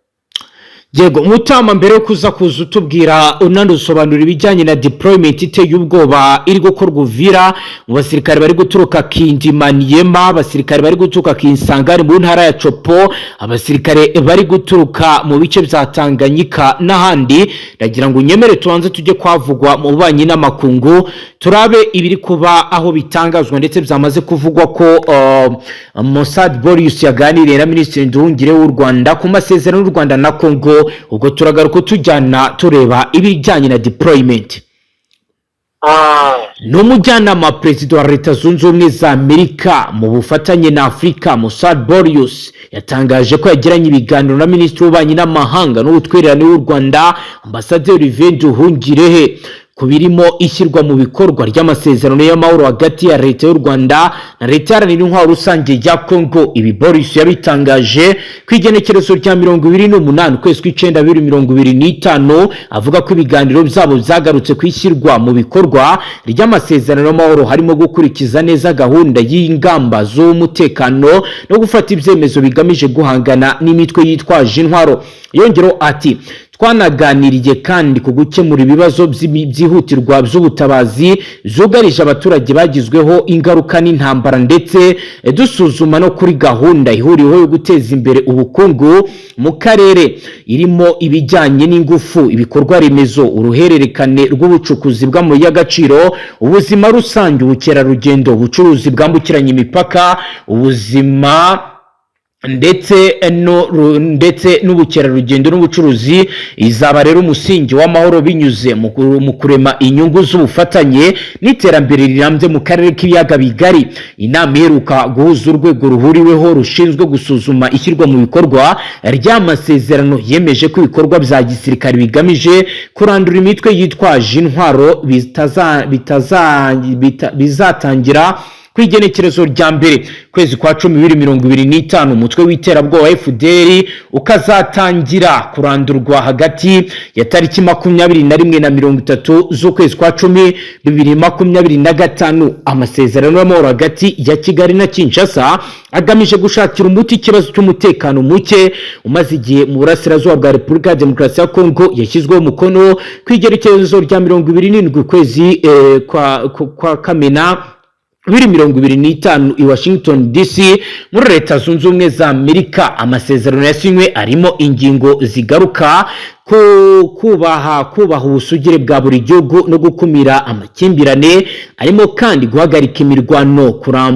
Yego Mutama, mbere yo kuza utubwira unadusobanurira ibijyanye na deployment iteye ubwoba iri gukorwa Uvira mu basirikare bari guturuka Kindimaniema, abasirikare bari guturuka Kinsangani mu ntara ya Tshopo, abasirikare bari guturuka mu bice bya Tanganyika n'ahandi, ndagira ngo unyemere tubanze tujye kwavugwa mu bubanyi n'amakungu, turabe ibiri kuba, aho bitangazwa ndetse byamaze kuvugwa ko Massad Boulos yaganiriye na Minisitiri Nduhungirehe w'u Rwanda ku masezerano y'u Rwanda na Congo. Ubwo turagaruka tujyana tureba ibijyanye na deployment. Ni umujyanama wa perezida wa Leta Zunze Ubumwe za Amerika mu bufatanye na Afurika, Massad Boulos, yatangaje ko yagiranye ibiganiro na minisitiri w'ububanyi n'amahanga n'ubutwererane w'u Rwanda, Ambasaderi Olivier Nduhungirehe, ku birimo ishyirwa mu bikorwa ry'amasezerano y'amahoro hagati ya Leta y'u Rwanda na Leta Iharanira Intwaro Rusange ya Congo. Ibi Boulos yabitangaje ku igenekerezo rya 28 ukwezi kw'icyenda 2025, avuga ko ibiganiro byabo byagarutse ku ishyirwa mu bikorwa ry'amasezerano y'amahoro, harimo gukurikiza neza gahunda y'ingamba z'umutekano no gufata ibyemezo bigamije guhangana n'imitwe yitwaje intwaro. Yongeraho ati: "Twanaganiriye kandi ku gukemura ibibazo byihutirwa by'ubutabazi zugarije abaturage bagizweho ingaruka n'intambara, ndetse dusuzuma no kuri gahunda ihuriweho yo guteza imbere ubukungu mu karere, irimo ibijyanye n'ingufu, ibikorwa remezo, uruhererekane rw'ubucukuzi bw'amabuye y'agaciro, ubuzima rusange, ubukerarugendo, ubucuruzi bwambukiranya imipaka, ubuzima ndetse n'ubukerarugendo n'ubucuruzi. Izaba rero umusingi w'amahoro binyuze mu kurema inyungu z'ubufatanye n'iterambere rirambye mu karere k'Ibiyaga Bigari." Inama iheruka guhuza urwego ruhuriweho rushinzwe gusuzuma ishyirwa mu bikorwa ry'amasezerano yemeje ko ibikorwa bya gisirikare bigamije kurandura imitwe yitwaje intwaro bizatangira ku igenekerezo rya 1 kwezi kwa 10 2025, umutwe w'iterabwoba FDLR ukazatangira kurandurwa hagati ya tariki 21 na 30 z'ukwezi kwa 10 2025. Amasezerano y'amahoro hagati ya Kigali na Kinshasa agamije gushakira umuti ikibazo cy'umutekano muke umaze igihe mu burasirazuba bwa Repubulika ya Demokarasi ya Kongo yashyizweho umukono ku igerekezo rya 27 ukwezi kwa Kamena 2025 i Washington DC muri Leta Zunze Ubumwe za Amerika. Amasezerano yasinywe arimo ingingo zigaruka ku kubaha ubusugire bwa buri gihugu no gukumira amakimbirane, arimo kandi guhagarika imirwano,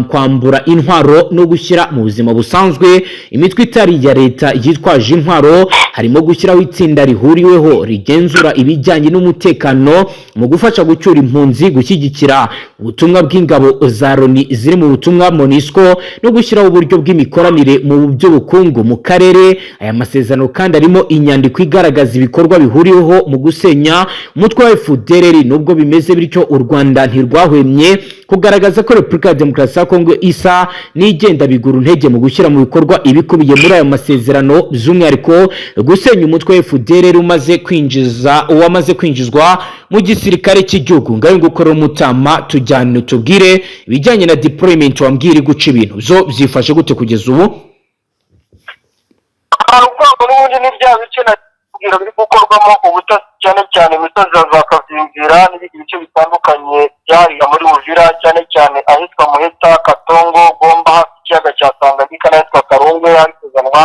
kwambura intwaro no gushyira mu buzima busanzwe imitwe itari iya leta yitwaje intwaro, harimo gushyiraho itsinda rihuriweho rigenzura ibijyanye n'umutekano mu gufasha gucyura impunzi, gushyigikira ubutumwa bw'ingabo za Loni ziri mu butumwa MONUSCO, no gushyiraho uburyo bw'imikoranire mu by'ubukungu mu karere. Aya masezerano kandi arimo inyandiko igaragaza ibikorwa bihuriweho mu gusenya umutwe wa FDLR. Nubwo bimeze bityo, u Rwanda ntirwahwemye kugaragaza ko Repubulika ya Demokarasi ya Kongo isa n'igenda bigura intege mu gushyira mu bikorwa ibikubiye muri ayo masezerano, by'umwihariko gusenya umutwe wa FDLR umaze kwinjiza uwamaze kwinjizwa mu gisirikare cy'igihugu. Ngayo nguko rero, mutama, tujyane tubwire ibijyanye na deployment wambwira guca ibintu zo byifashe gute kugeza ubu? Hari urwego n'ubundi ni bya bice nakubwira biri gukorwamo ubutasi, cyane cyane imisozi ya za Kazinzira n'ibindi bice bitandukanye byahariya muri Uvira, cyane cyane ahitwa Muheta, Katongo, Gomba, hafi y'ikiyaga cya Tanganyika n'ahitwa Karungwe. Hari kuzanwa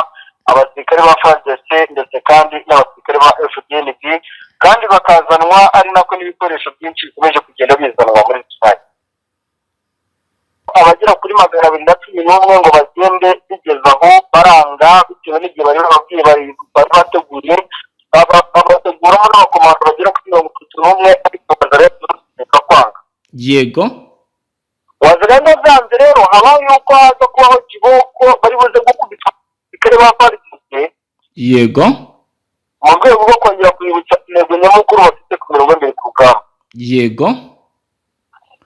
abasirikare ba FARDC ndetse kandi n'abasirikare ba FDNB, kandi bakazanwa ari nako n'ibikoresho byinshi bikomeje kugenda bizanwa muri rusange. Abagera kuri 211 ngo bagende bigeze aho baranga, bitewe n'igihe bari bababwiye bari bateguye, babateguramo n'abakomando bagera kuri 31, ariko Wazalendo kwanga. Wazalendo byanze rero, habaho yuko haza kubaho kiboko, bari buze gukubitwa abasirikare ba FARDC mu rwego rwo kongera kwibutsa intego nyamukuru bafite ku mirongo imbere ku rugamba.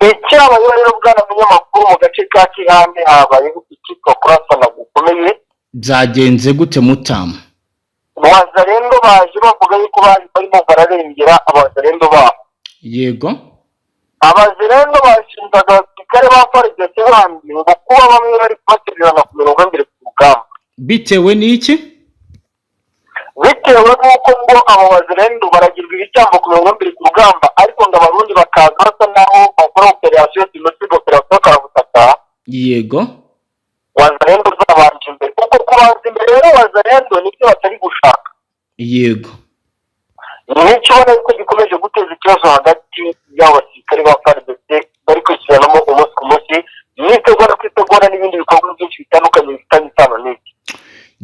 Icyabayeho rero, bwana munyamakuru, mu gace ka Kirambi habayeho icyitwa kurasana gukomeye. Byagenze gute, mutama? Wazalendo baje bavuga yuko baje barimo bararengera abazalendo babo. Abazalendo bashinjaga abasirikare ba FARDC bandi ngo kuba bamwe bari kubatererana ku mirongo imbere ku rugamba. Bitewe n'iki? Bitewe n'uko ngo abo bazalendo baragirwa ibitambo ku mirongo imbere ku rugamba, ariko ngo Abarundi bakaza basa naho bakora operasiyo simusiga, operasiyo karabutaka. Wazalendo zabanje imbere, kuko kubanza imbere rero Wazalendo nibyo batari gushaka. Nicyo ubona yuko gikomeje guteza ikibazo hagati y'abo basirikare ba FARDC, bari kwisubiranamo umunsi ku munsi, mwitegura kwitegura n'ibindi bikorwa byinshi bitandukanye bifitanye isano n'iki.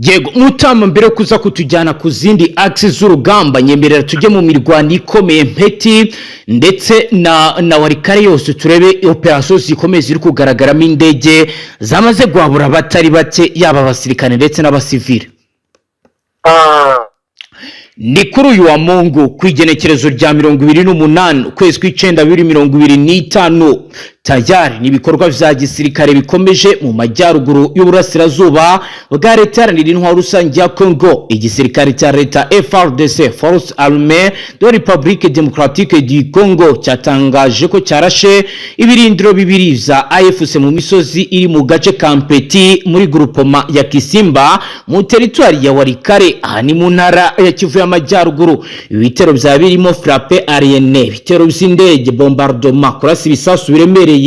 Yego mutama, mbere yo kuza kutujyana ku zindi axes z'urugamba, nyemerera tujye mu mirwano ikomeye Mpeti ndetse na Walikale yose, turebe operasiyo zikomeye ziri kugaragaramo indege zamaze guhabura abatari bake, yaba abasirikare ndetse n'abasivile. Ni kuri uyu wa Mungu, ku igenekerezo rya 28 ukwezi kw'icenda 2025, tayari ni ibikorwa vya gisirikare bikomeje mu majyaruguru y'uburasirazuba bwa Leta Iharanira Intwaro Rusange ya Congo. Igisirikare cya leta, FARDC, Force Armée de République Démocratique du Congo, cyatangaje ko cyarashe ibirindiro bibiri vya AFC mu misozi iri mu gace ka Mpeti, muri groupement ya Kisimba, mu teritwari ya Walikale. Aha ni mu ntara ya Kivu y'Amajyaruguru. Ibi bitero byaba birimo frappe aérienne, ibitero by'indege, bombardement, kurasa ibisasu biremereye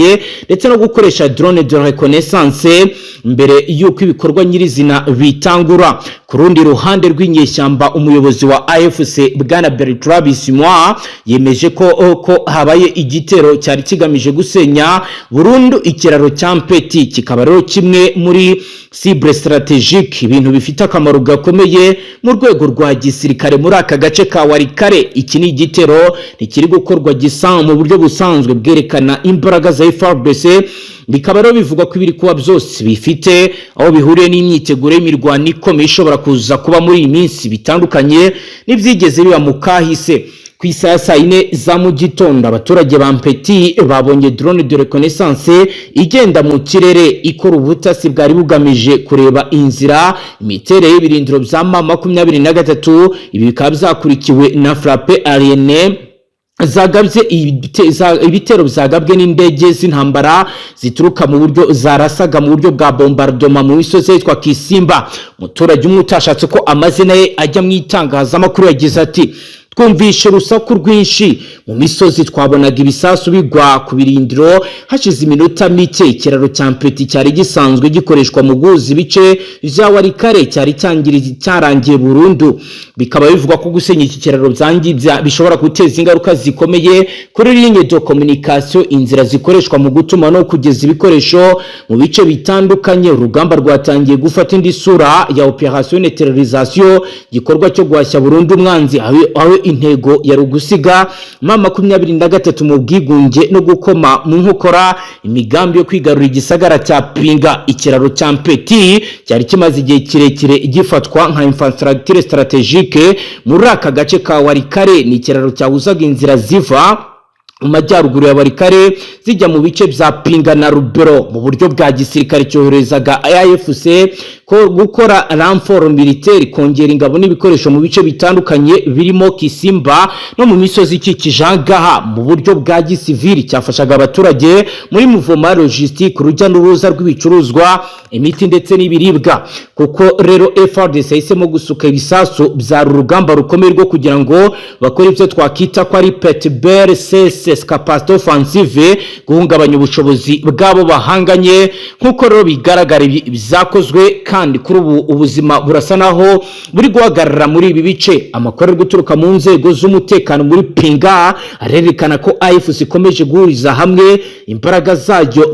ndetse no gukoresha drone de reconnaissance mbere y'uko ibikorwa nyirizina bitangura. Ku rundi ruhande rw'inyeshyamba, umuyobozi wa AFC, bwana Bertrand Bisimwa, yemeje ko habaye igitero cyari kigamije gusenya burundu ikiraro cya Mpeti, kikaba rero kimwe muri cible stratégique, ibintu bifite akamaro gakomeye mu rwego rwa gisirikare muri aka gace ka Walikale. Iki ni igitero ntikiri gukorwa gisa mu buryo busanzwe, bwerekana imbaraga za FARDC. Bikaba rero bivugwa ko ibiri kuba byose bifite aho bihuriye n'imyiteguro y'imirwano ikomeye ishobora kuza kuba muri iyi minsi, bitandukanye n'ibyigeze biba mu kahise. Ku isaha ya saa 4 za mu gitondo, abaturage ba Mpeti babonye drone de reconnaissance igenda mu kirere ikora ubutasi bwari bugamije kureba inzira, imiterere y'ibirindiro bya M23. Ibi bikaba byakurikiwe na frappe aérienne zagabye ibitero byagabwe n'indege z'intambara zituruka mu buryo zarasaga mu buryo bwa bombardement mu misozi yitwa Kisimba. Umuturage umwe utashatse ko amazina ye ajya mu itangazamakuru yagize ati: "Twumvishe urusaku rwinshi mu misozi, twabonaga ibisasu bigwa ku birindiro. Hashize iminota mike, ikiraro cya Mpeti cyari gisanzwe gikoreshwa mu guhuza ibice bya Walikale cyari cyarangiye burundu." Bikaba bivugwa ko gusenya iki kiraro bishobora guteza ingaruka zikomeye kuri ligne de communication, inzira zikoreshwa mu gutuma no kugeza ibikoresho mu bice bitandukanye. Urugamba rwatangiye gufata indi sura ya opération neutralisation, igikorwa cyo guhashya burundu umwanzi, aho intego yari ugusiga M23 mu bwigunge no gukoma mu nkokora imigambi yo kwigarurira igisagara cya Pinga. Ikiraro cya Mpeti cyari kimaze igihe kirekire gifatwa nka infrastructure stratégique muri aka gace ka Walikale. Ni ikiraro cyahuzaga inzira ziva mu majyaruguru ya Walikale zijya mu bice bya Pinga na Rubero mu buryo bwa gisirikare, cyoherezaga AFC. ko gukora renfort militaire, kongera ingabo n'ibikoresho mu bice bitandukanye birimo Kisimba no mu misozi ikikije ahangaha mu buryo bwa gisivili. Cyafashaga abaturage muri mouvement logistique, urujya n'uruza rw'ibicuruzwa, imiti ndetse n'ibiribwa. Kuko rero FARDC yahisemo gusuka ibisasu, byari urugamba rukomeye rwo kugira ngo bakore ibyo twakita ko ari perturber ses capacités offensives, guhungabanya ubushobozi bw'abo bahanganye. Nk'uko rero bigaragara, ibi byakozwe kandi kuri ubu ubuzima burasa naho buri guhagarara muri ibi bice. Amakuru ari guturuka mu nzego z'umutekano muri Pinga arerekana ko AFC ikomeje guhuriza hamwe imbaraga zayo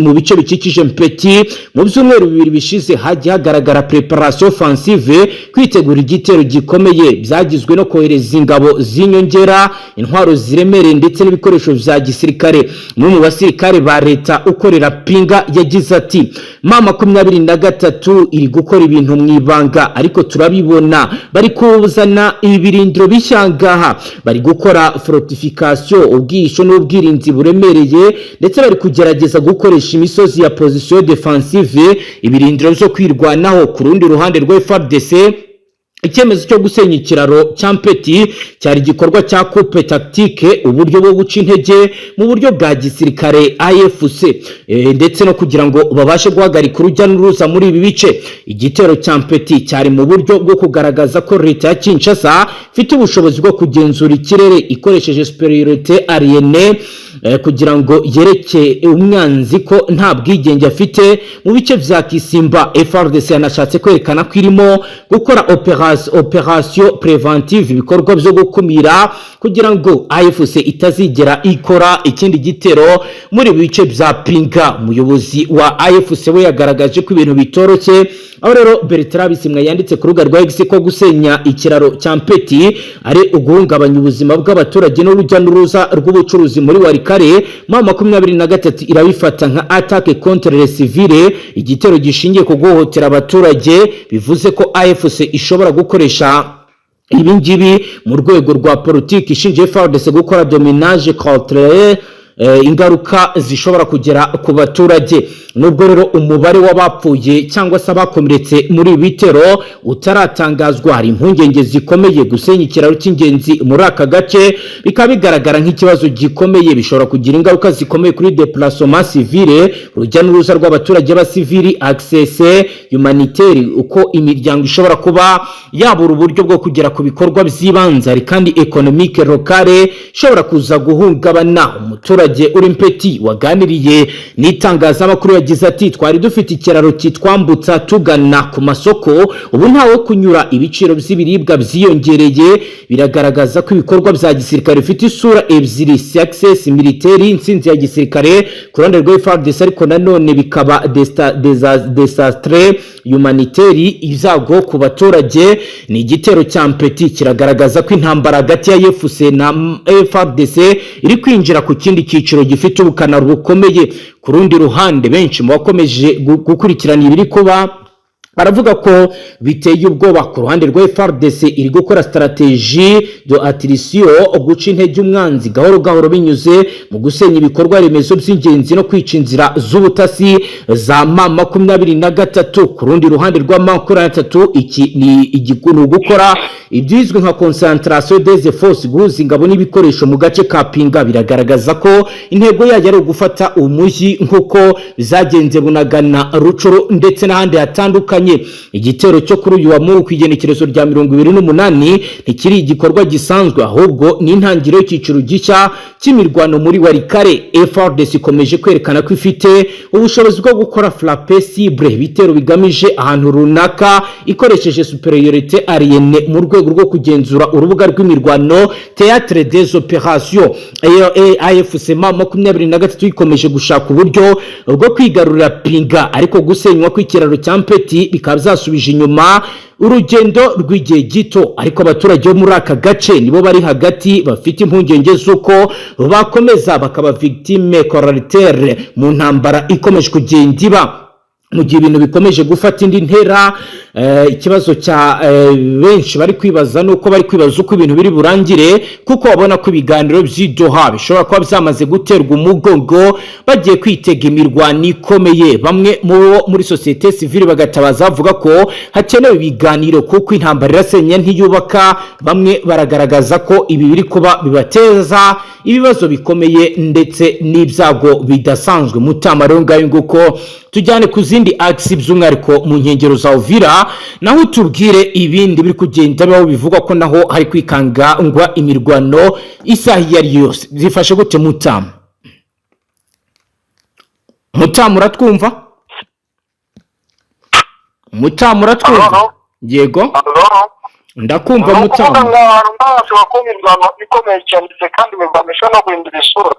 mu bice bikikije Mpeti. Mu byumweru 2 bishize hagiye hagaragara préparation offensive, kwitegura igitero gikomeye, byagizwe no kohereza ingabo z'inyongera, intwaro ziremereye ndetse n'ibikoresho bya gisirikare. Umwe mu basirikare ba leta ukorera Pinga yagize ati: "M23 iri gukora ibintu mu ibanga, ariko turabibona. Bari kuzana ibirindiro bishya ngaha, bari gukora fortification, ubwihisho n'ubwirinzi buremereye, ndetse bari kugerageza gukoresha imisozi ya position défensive, ibirindiro byo kwirwanaho." Ku rundi ruhande rwa FARDC, icyemezo cyo gusenya ikiraro cya Mpeti cyari igikorwa cya coup tactique, uburyo bwo guca intege mu buryo bwa gisirikare AFC, ndetse no kugira ngo babashe guhagarika urujya n'uruza muri ibi bice. Igitero cya Mpeti cyari mu buryo bwo kugaragaza ko leta ya Kinshasa ifite ubushobozi bwo kugenzura ikirere ikoresheje supériorité aérienne, kugira ngo yereke umwanzi ko nta bwigenge afite mu bice vya Kisimba. FARDC yanashatse kwerekana ko irimo gukora opération préventive, ibikorwa byo gukumira kugira ngo AFC itazigera ikora ikindi gitero muri ibi bice bya Pinga. Umuyobozi wa AFC we yagaragaje ko ibintu bitoroshye, aho rero Bertrand Bisimwa yanditse ku rubuga rwa X ko gusenya ikiraro cya Mpeti ari uguhungabanya ubuzima bw'abaturage n'urujya n'uruza rw'ubucuruzi muri Walikale. M23 irabifata nka attaque contre les civils, igitero gishingiye ku guhohotera abaturage. Bivuze ko AFC ishobora gukoresha ibi ngibi mu rwego rwa politiki ishingiye FARDC gukora dommage contre, ingaruka zishobora kugera ku baturage. Nubwo rero umubare w'abapfuye cyangwa se abakomeretse muri ibi bitero utaratangazwa, hari impungenge zikomeye. Gusenya ikiraro cy'ingenzi muri aka gace bikaba bigaragara nk'ikibazo gikomeye, bishobora kugira ingaruka zikomeye kuri déplacement civile, urujya n'uruza rw'abaturage b'abasivili, accès humanitaire, uko imiryango ishobora kuba yabura uburyo bwo kugera ku bikorwa by'ibanze. Hari kandi économique locale ishobora kuza guhungabana. Umuturage uri Mpeti waganiriye n'itangazamakuru yagize ati: "Twari dufite ikiraro kitwambutsa tugana ku masoko, ubu ntawe kunyura. Ibiciro by'ibiribwa byiyongereye." Biragaragaza ko ibikorwa bya gisirikare bifite isura ebyiri: succès militaire, intsinzi ya gisirikare ku ruhande rwa FARDC, ariko nanone bikaba désastre humanitaire, ibyago ku baturage. Ni igitero cya Mpeti kiragaragaza ko intambara hagati ya AFC na FARDC iri kwinjira ku kindi cyiciro gifite ubukana bukomeye. Ku rundi ruhande, benshi mu bakomeje gukurikirana ibiri kuba baravuga ko biteye ubwoba. Ku ruhande rwa FARDC, iri gukora stratégie d'attrition, guca intege umwanzi gahoro gahoro binyuze mu gusenya ibikorwa remezo by'ingenzi no kwica inzira z'ubutasi za M23. Ku rundi ruhande rwa M23, iki ni ugukora ibyizwi nka concentration des forces, guhuza ingabo n'ibikoresho mu gace ka Pinga. Biragaragaza ko intego yayo ari ugufata umujyi nk'uko bizagenze Bunagana, Rutshuru ndetse n'ahandi hatandukanye. Igitero cyo kuri uyu wa Mungu ku igenekerezo rya 28 ntikiri igikorwa gisanzwe, ahubwo ni intangiriro y'icyiciro gishya cy'imirwano muri Walikale. FARDC ikomeje kwerekana ko ifite ubushobozi bwo gukora frappe ciblée, ibitero bigamije ahantu runaka, ikoresheje supériorité aérienne mu rwego rwo kugenzura urubuga rw'imirwano, théâtre des opérations. AFC M23 ikomeje gushaka uburyo bwo kwigarurira Pinga, ariko gusenywa kw'ikiraro cya Mpeti bikaba byasubije inyuma urugendo rw'igihe gito. Ariko abaturage bo muri aka gace nibo bari hagati, bafite impungenge z'uko bakomeza bakaba victime collatérale mu ntambara ikomeje kugenda iba. Mu gihe ibintu bikomeje gufata indi ntera, ikibazo cya benshi bari kwibaza nuko bari kwibaza uko ibintu biri burangire, kuko babona ko ibiganiro by'i Doha bishobora kuba byamaze guterwa umugongo, bagiye kwitega imirwano ikomeye. Bamwe mu bo muri sosiyete sivile bagatabaza bavuga ko hakenewe ibiganiro kuko intambara irasenya ntiyubaka. Bamwe baragaragaza ko ibi biri kuba bibateza ibibazo bikomeye ndetse n'ibyago bidasanzwe. Mutama, rero ngayo nguko, tujyane ku zindi axes, by'umwihariko mu nkengero za Uvira, naho utubwire ibindi biri kugenda bibaho, bivugwa ko naho hari kwikangangwa imirwano isaha iyo ari yo yose. Zifashe gute, Mutama? Mutama, uratwumva? Mutama, uratwumva? Hello? Yego. Hello? Ndakumva. Ni ukuvuga Mutama. ngo ahantu nk'aho hashobora kuba imirwano ikomeye cyane, ndetse kandi imirwano ishobora no guhindura isura,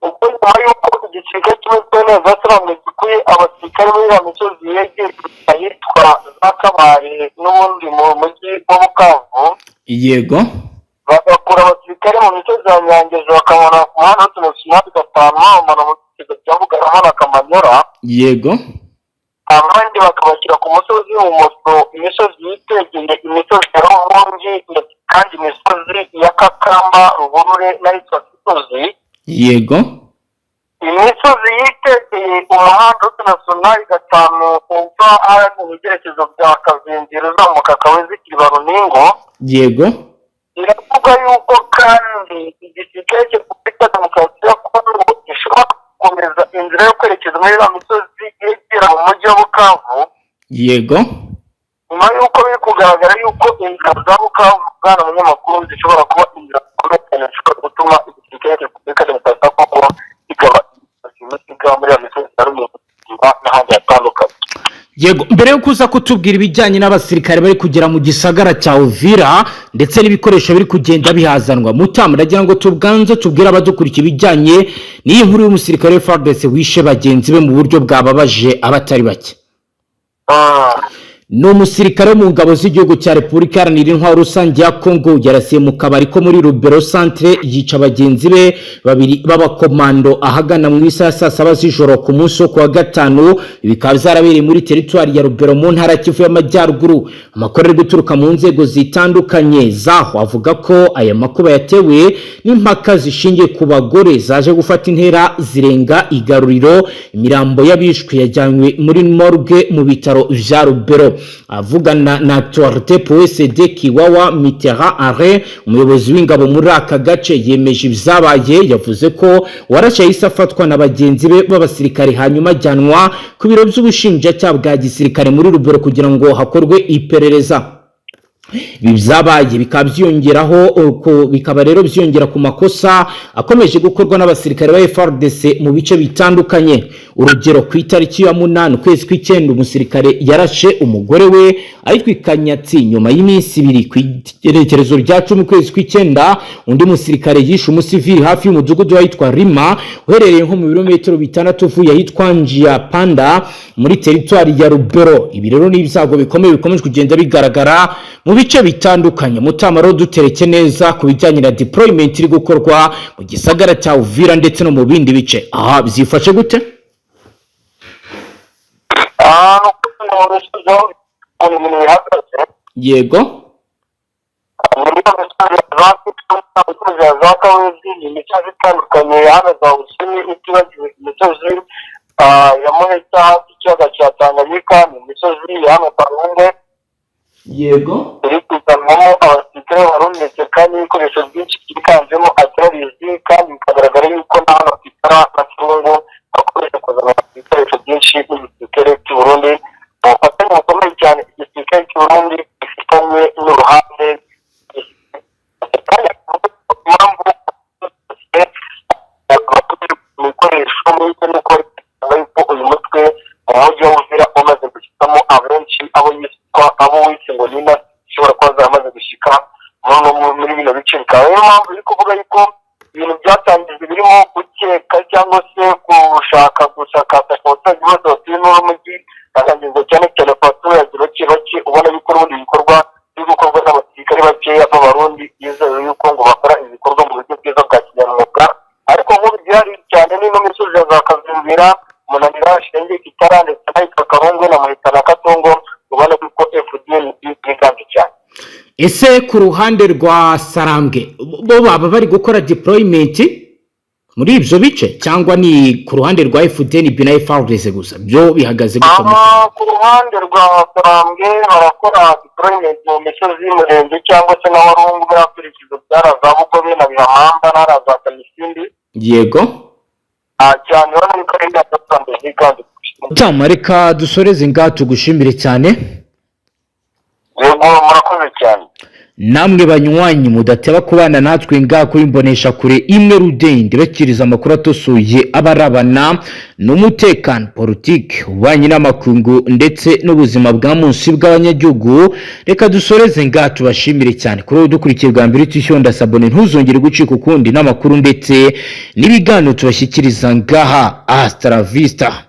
ubwo nyuma y'uko igisirikare cy'umutwe neza siramwe gikuye abasirikare muri iriya misozi yegereye ahitwa za Kabare n'ubundi mu mujyi wa Bukavu, bagakura abasirikare mu misozi ya Nyangezi, bakabona ku muhanda w'utuntu 5, bamara mu byerekezo bya Bugarama na Kamanyora, abandi bakabashyira ku musozi w'ibumoso, imisozi yitegeye imisozi ya Rubungi, ndetse kandi imisozi ya Kakamba, Ruburure n'ahitwa Gisozi, imisozi yitegeye umuhanda route nationale 5 uva hariya mu byerekezo bya Kazindiro uzamuka Kawezi, Kiriba, Runingo. Biravuga yuko kandi igisirikare cya Repubulika ya Demokarasi ya Kongo gishobora gukomeza inzira yo kwerekeza muri iriya misozi yegera mu mujyi wa Bukavu, nyuma y'uko biri kugaragara yuko inzira za Bukavu, bwana munyamakuru, zishobora kuba inzira zikomeye cyane zishobora gutuma igisirikare cya Repubulika ya Demokarasi ya Kongo kigaba imiziga muri iyo misozi ya Runingo n'ahandi hatandukanye. Yego, mbere yo kuza kutubwira ibijyanye n'abasirikare bari kugera mu gisagara cya Uvira ndetse n'ibikoresho biri kugenda bihazanwa, Mutama, ndagira ngo tubwanze tubwire abadukurikiye ibijyanye n'iyi nkuru y'umusirikare wa FARDC wishe bagenzi be mu buryo bwababaje abatari bake. Ni umusirikare wo mu ngabo z'igihugu cya Repubulika Iharanira Intwaro Rusange ya Kongo, yarasiye mu kabari ko muri Rubero centre, yica bagenzi be babiri b'abakomando ahagana mu isaha ya saa 7 z'ijoro ku munsi wo kuwa gatanu. Ibi bikaba byarabereye muri teritwari ya Rubero mu ntara ya Kivu y'Amajyaruguru. Amakuru ari guturuka mu nzego zitandukanye zaho avuga ko aya makuba yatewe n'impaka zishingiye ku bagore zaje gufata intera zirenga igaruriro. Imirambo y'abishwe yajyanywe muri morgue mu bitaro vya Rubero. Avugana na Actualité PSD, Kiwawa Mitera Are, umuyobozi w'ingabo muri aka gace, yemeje ibyabaye. Yavuze ko uwarashe yahise afatwa na bagenzi be b'abasirikare, hanyuma ajyanwa ku biro by'ubushinjacyaha bwa gisirikare muri Rubero kugira ngo hakorwe iperereza. Ibi byabaye bikaba byiyongeraho, bikaba rero byiyongera ku makosa akomeje gukorwa n'abasirikare ba FARDC mu bice bitandukanye. Urugero, ku itariki ya 8 ukwezi kw'icyenda, umusirikare yarashe umugore we ahitwa Kanyatsi. Nyuma y'iminsi 2, ku igerekerezo rya 10 ukwezi kw'icyenda, undi musirikare yishe umusivili hafi y'umudugudu wahitwa Rima, uherereye nko mu birometero 6 uvuye ahitwa Njia Panda muri teritwari ya Rubero. Ibi rero ni ibyago bikomeye bikomeje kugenda bigaragara mu bice bitandukanye. Mutama, rero dutereke neza ku bijyanye na deployment iri gukorwa mu gisagara cya Uvira ndetse no mu bindi bice. Aha byifashe gute? Ahantu mu misozi aho ukuntu ibintu bihagaze, muri iyo misozi ya za imisozi ya za Kawezi, ni imisozi itandukanye hano za Busini, utibagiwe imisozi ya Muheta hafi y'ikiyaga cya Tanganyika, ni imisozi ya hano Karunge iri kuzanwamo abasirikare b'Abarundi ndetse kandi n'ibikoresho byinshi byiganjemo artilleries, kandi bikagaragara yuko na hano Kitara na Kirungu hakomeje kuzana ibikoresho byinshi n'igisirikare cy'u Burundi, mu bufatanye bukomeye cyane igisirikare cy'u Burundi gifitanye n'uruhande. Kandi impamvu mu bikoresho n'ibyo nuko yuko uyu mutwe mu mujyi wa Uvira umaze gushyikamo abenshi, abo yitwa abo wise ngo nina ishobora kuba zaramaze gushyika muri bino bice. Bikaba ariyo mpamvu iri kuvuga yuko ibintu byatangijwe birimo gukeka cyangwa se gushaka gusakaza ku baturage bose batuye muri uno mujyi, hatangizwa cyane cyane ku baturage bake bake, ubona yuko n'ubundi ibikorwa biri gukorwa n'abasirikare bakeya b'Abarundi bizewe yuko ngo bakora ibikorwa mu buryo bwiza bwa kinyamwuga. Ariko nk'ubu gihari cyane n'ino misozi ya za Kazimvira. Munanira, Shenge, Kitara ndetse n'ahitwa Karungwe na Muhita na Katongo, ubona yuko FDNB yiganje cyane. Ese ku ruhande rwa Sarambwe bo baba bari gukora deployment muri ibyo bice, cyangwa ni ku ruhande rwa FDNB na FARDC gusa? Byo bihagaze gute muri Aha ku ruhande rwa Sarambwe barakora deployment mu misozi y'Umurenge cyangwa se na Warungu, buriya byerekezo byara za Bugobe na Bihamamba n'ahari za Kamisimbi. Cyane urabona yuko ari ingamba ziganje. Tama, reka dusoreze ngaha, tugushimire cyane. Yego, murakoze cyane. Namwe banywanyi mudateba kubana natwe ngaha kuri Imbonesha Kure imwe rudende, bakiriza amakuru atosuye abarabana n'umutekano, politiki, ububanyi n'amakungu ndetse n'ubuzima bwa munsi bw'abanyagihugu, reka dusoreze ngaha, tubashimire cyane. Kuri ubu dukurikiye bwa mbere, tuyishonda s'abonner, ntuzongere gucika ukundi n'amakuru ndetse n'ibiganiro tubashyikiriza ngaha. Hasta la vista.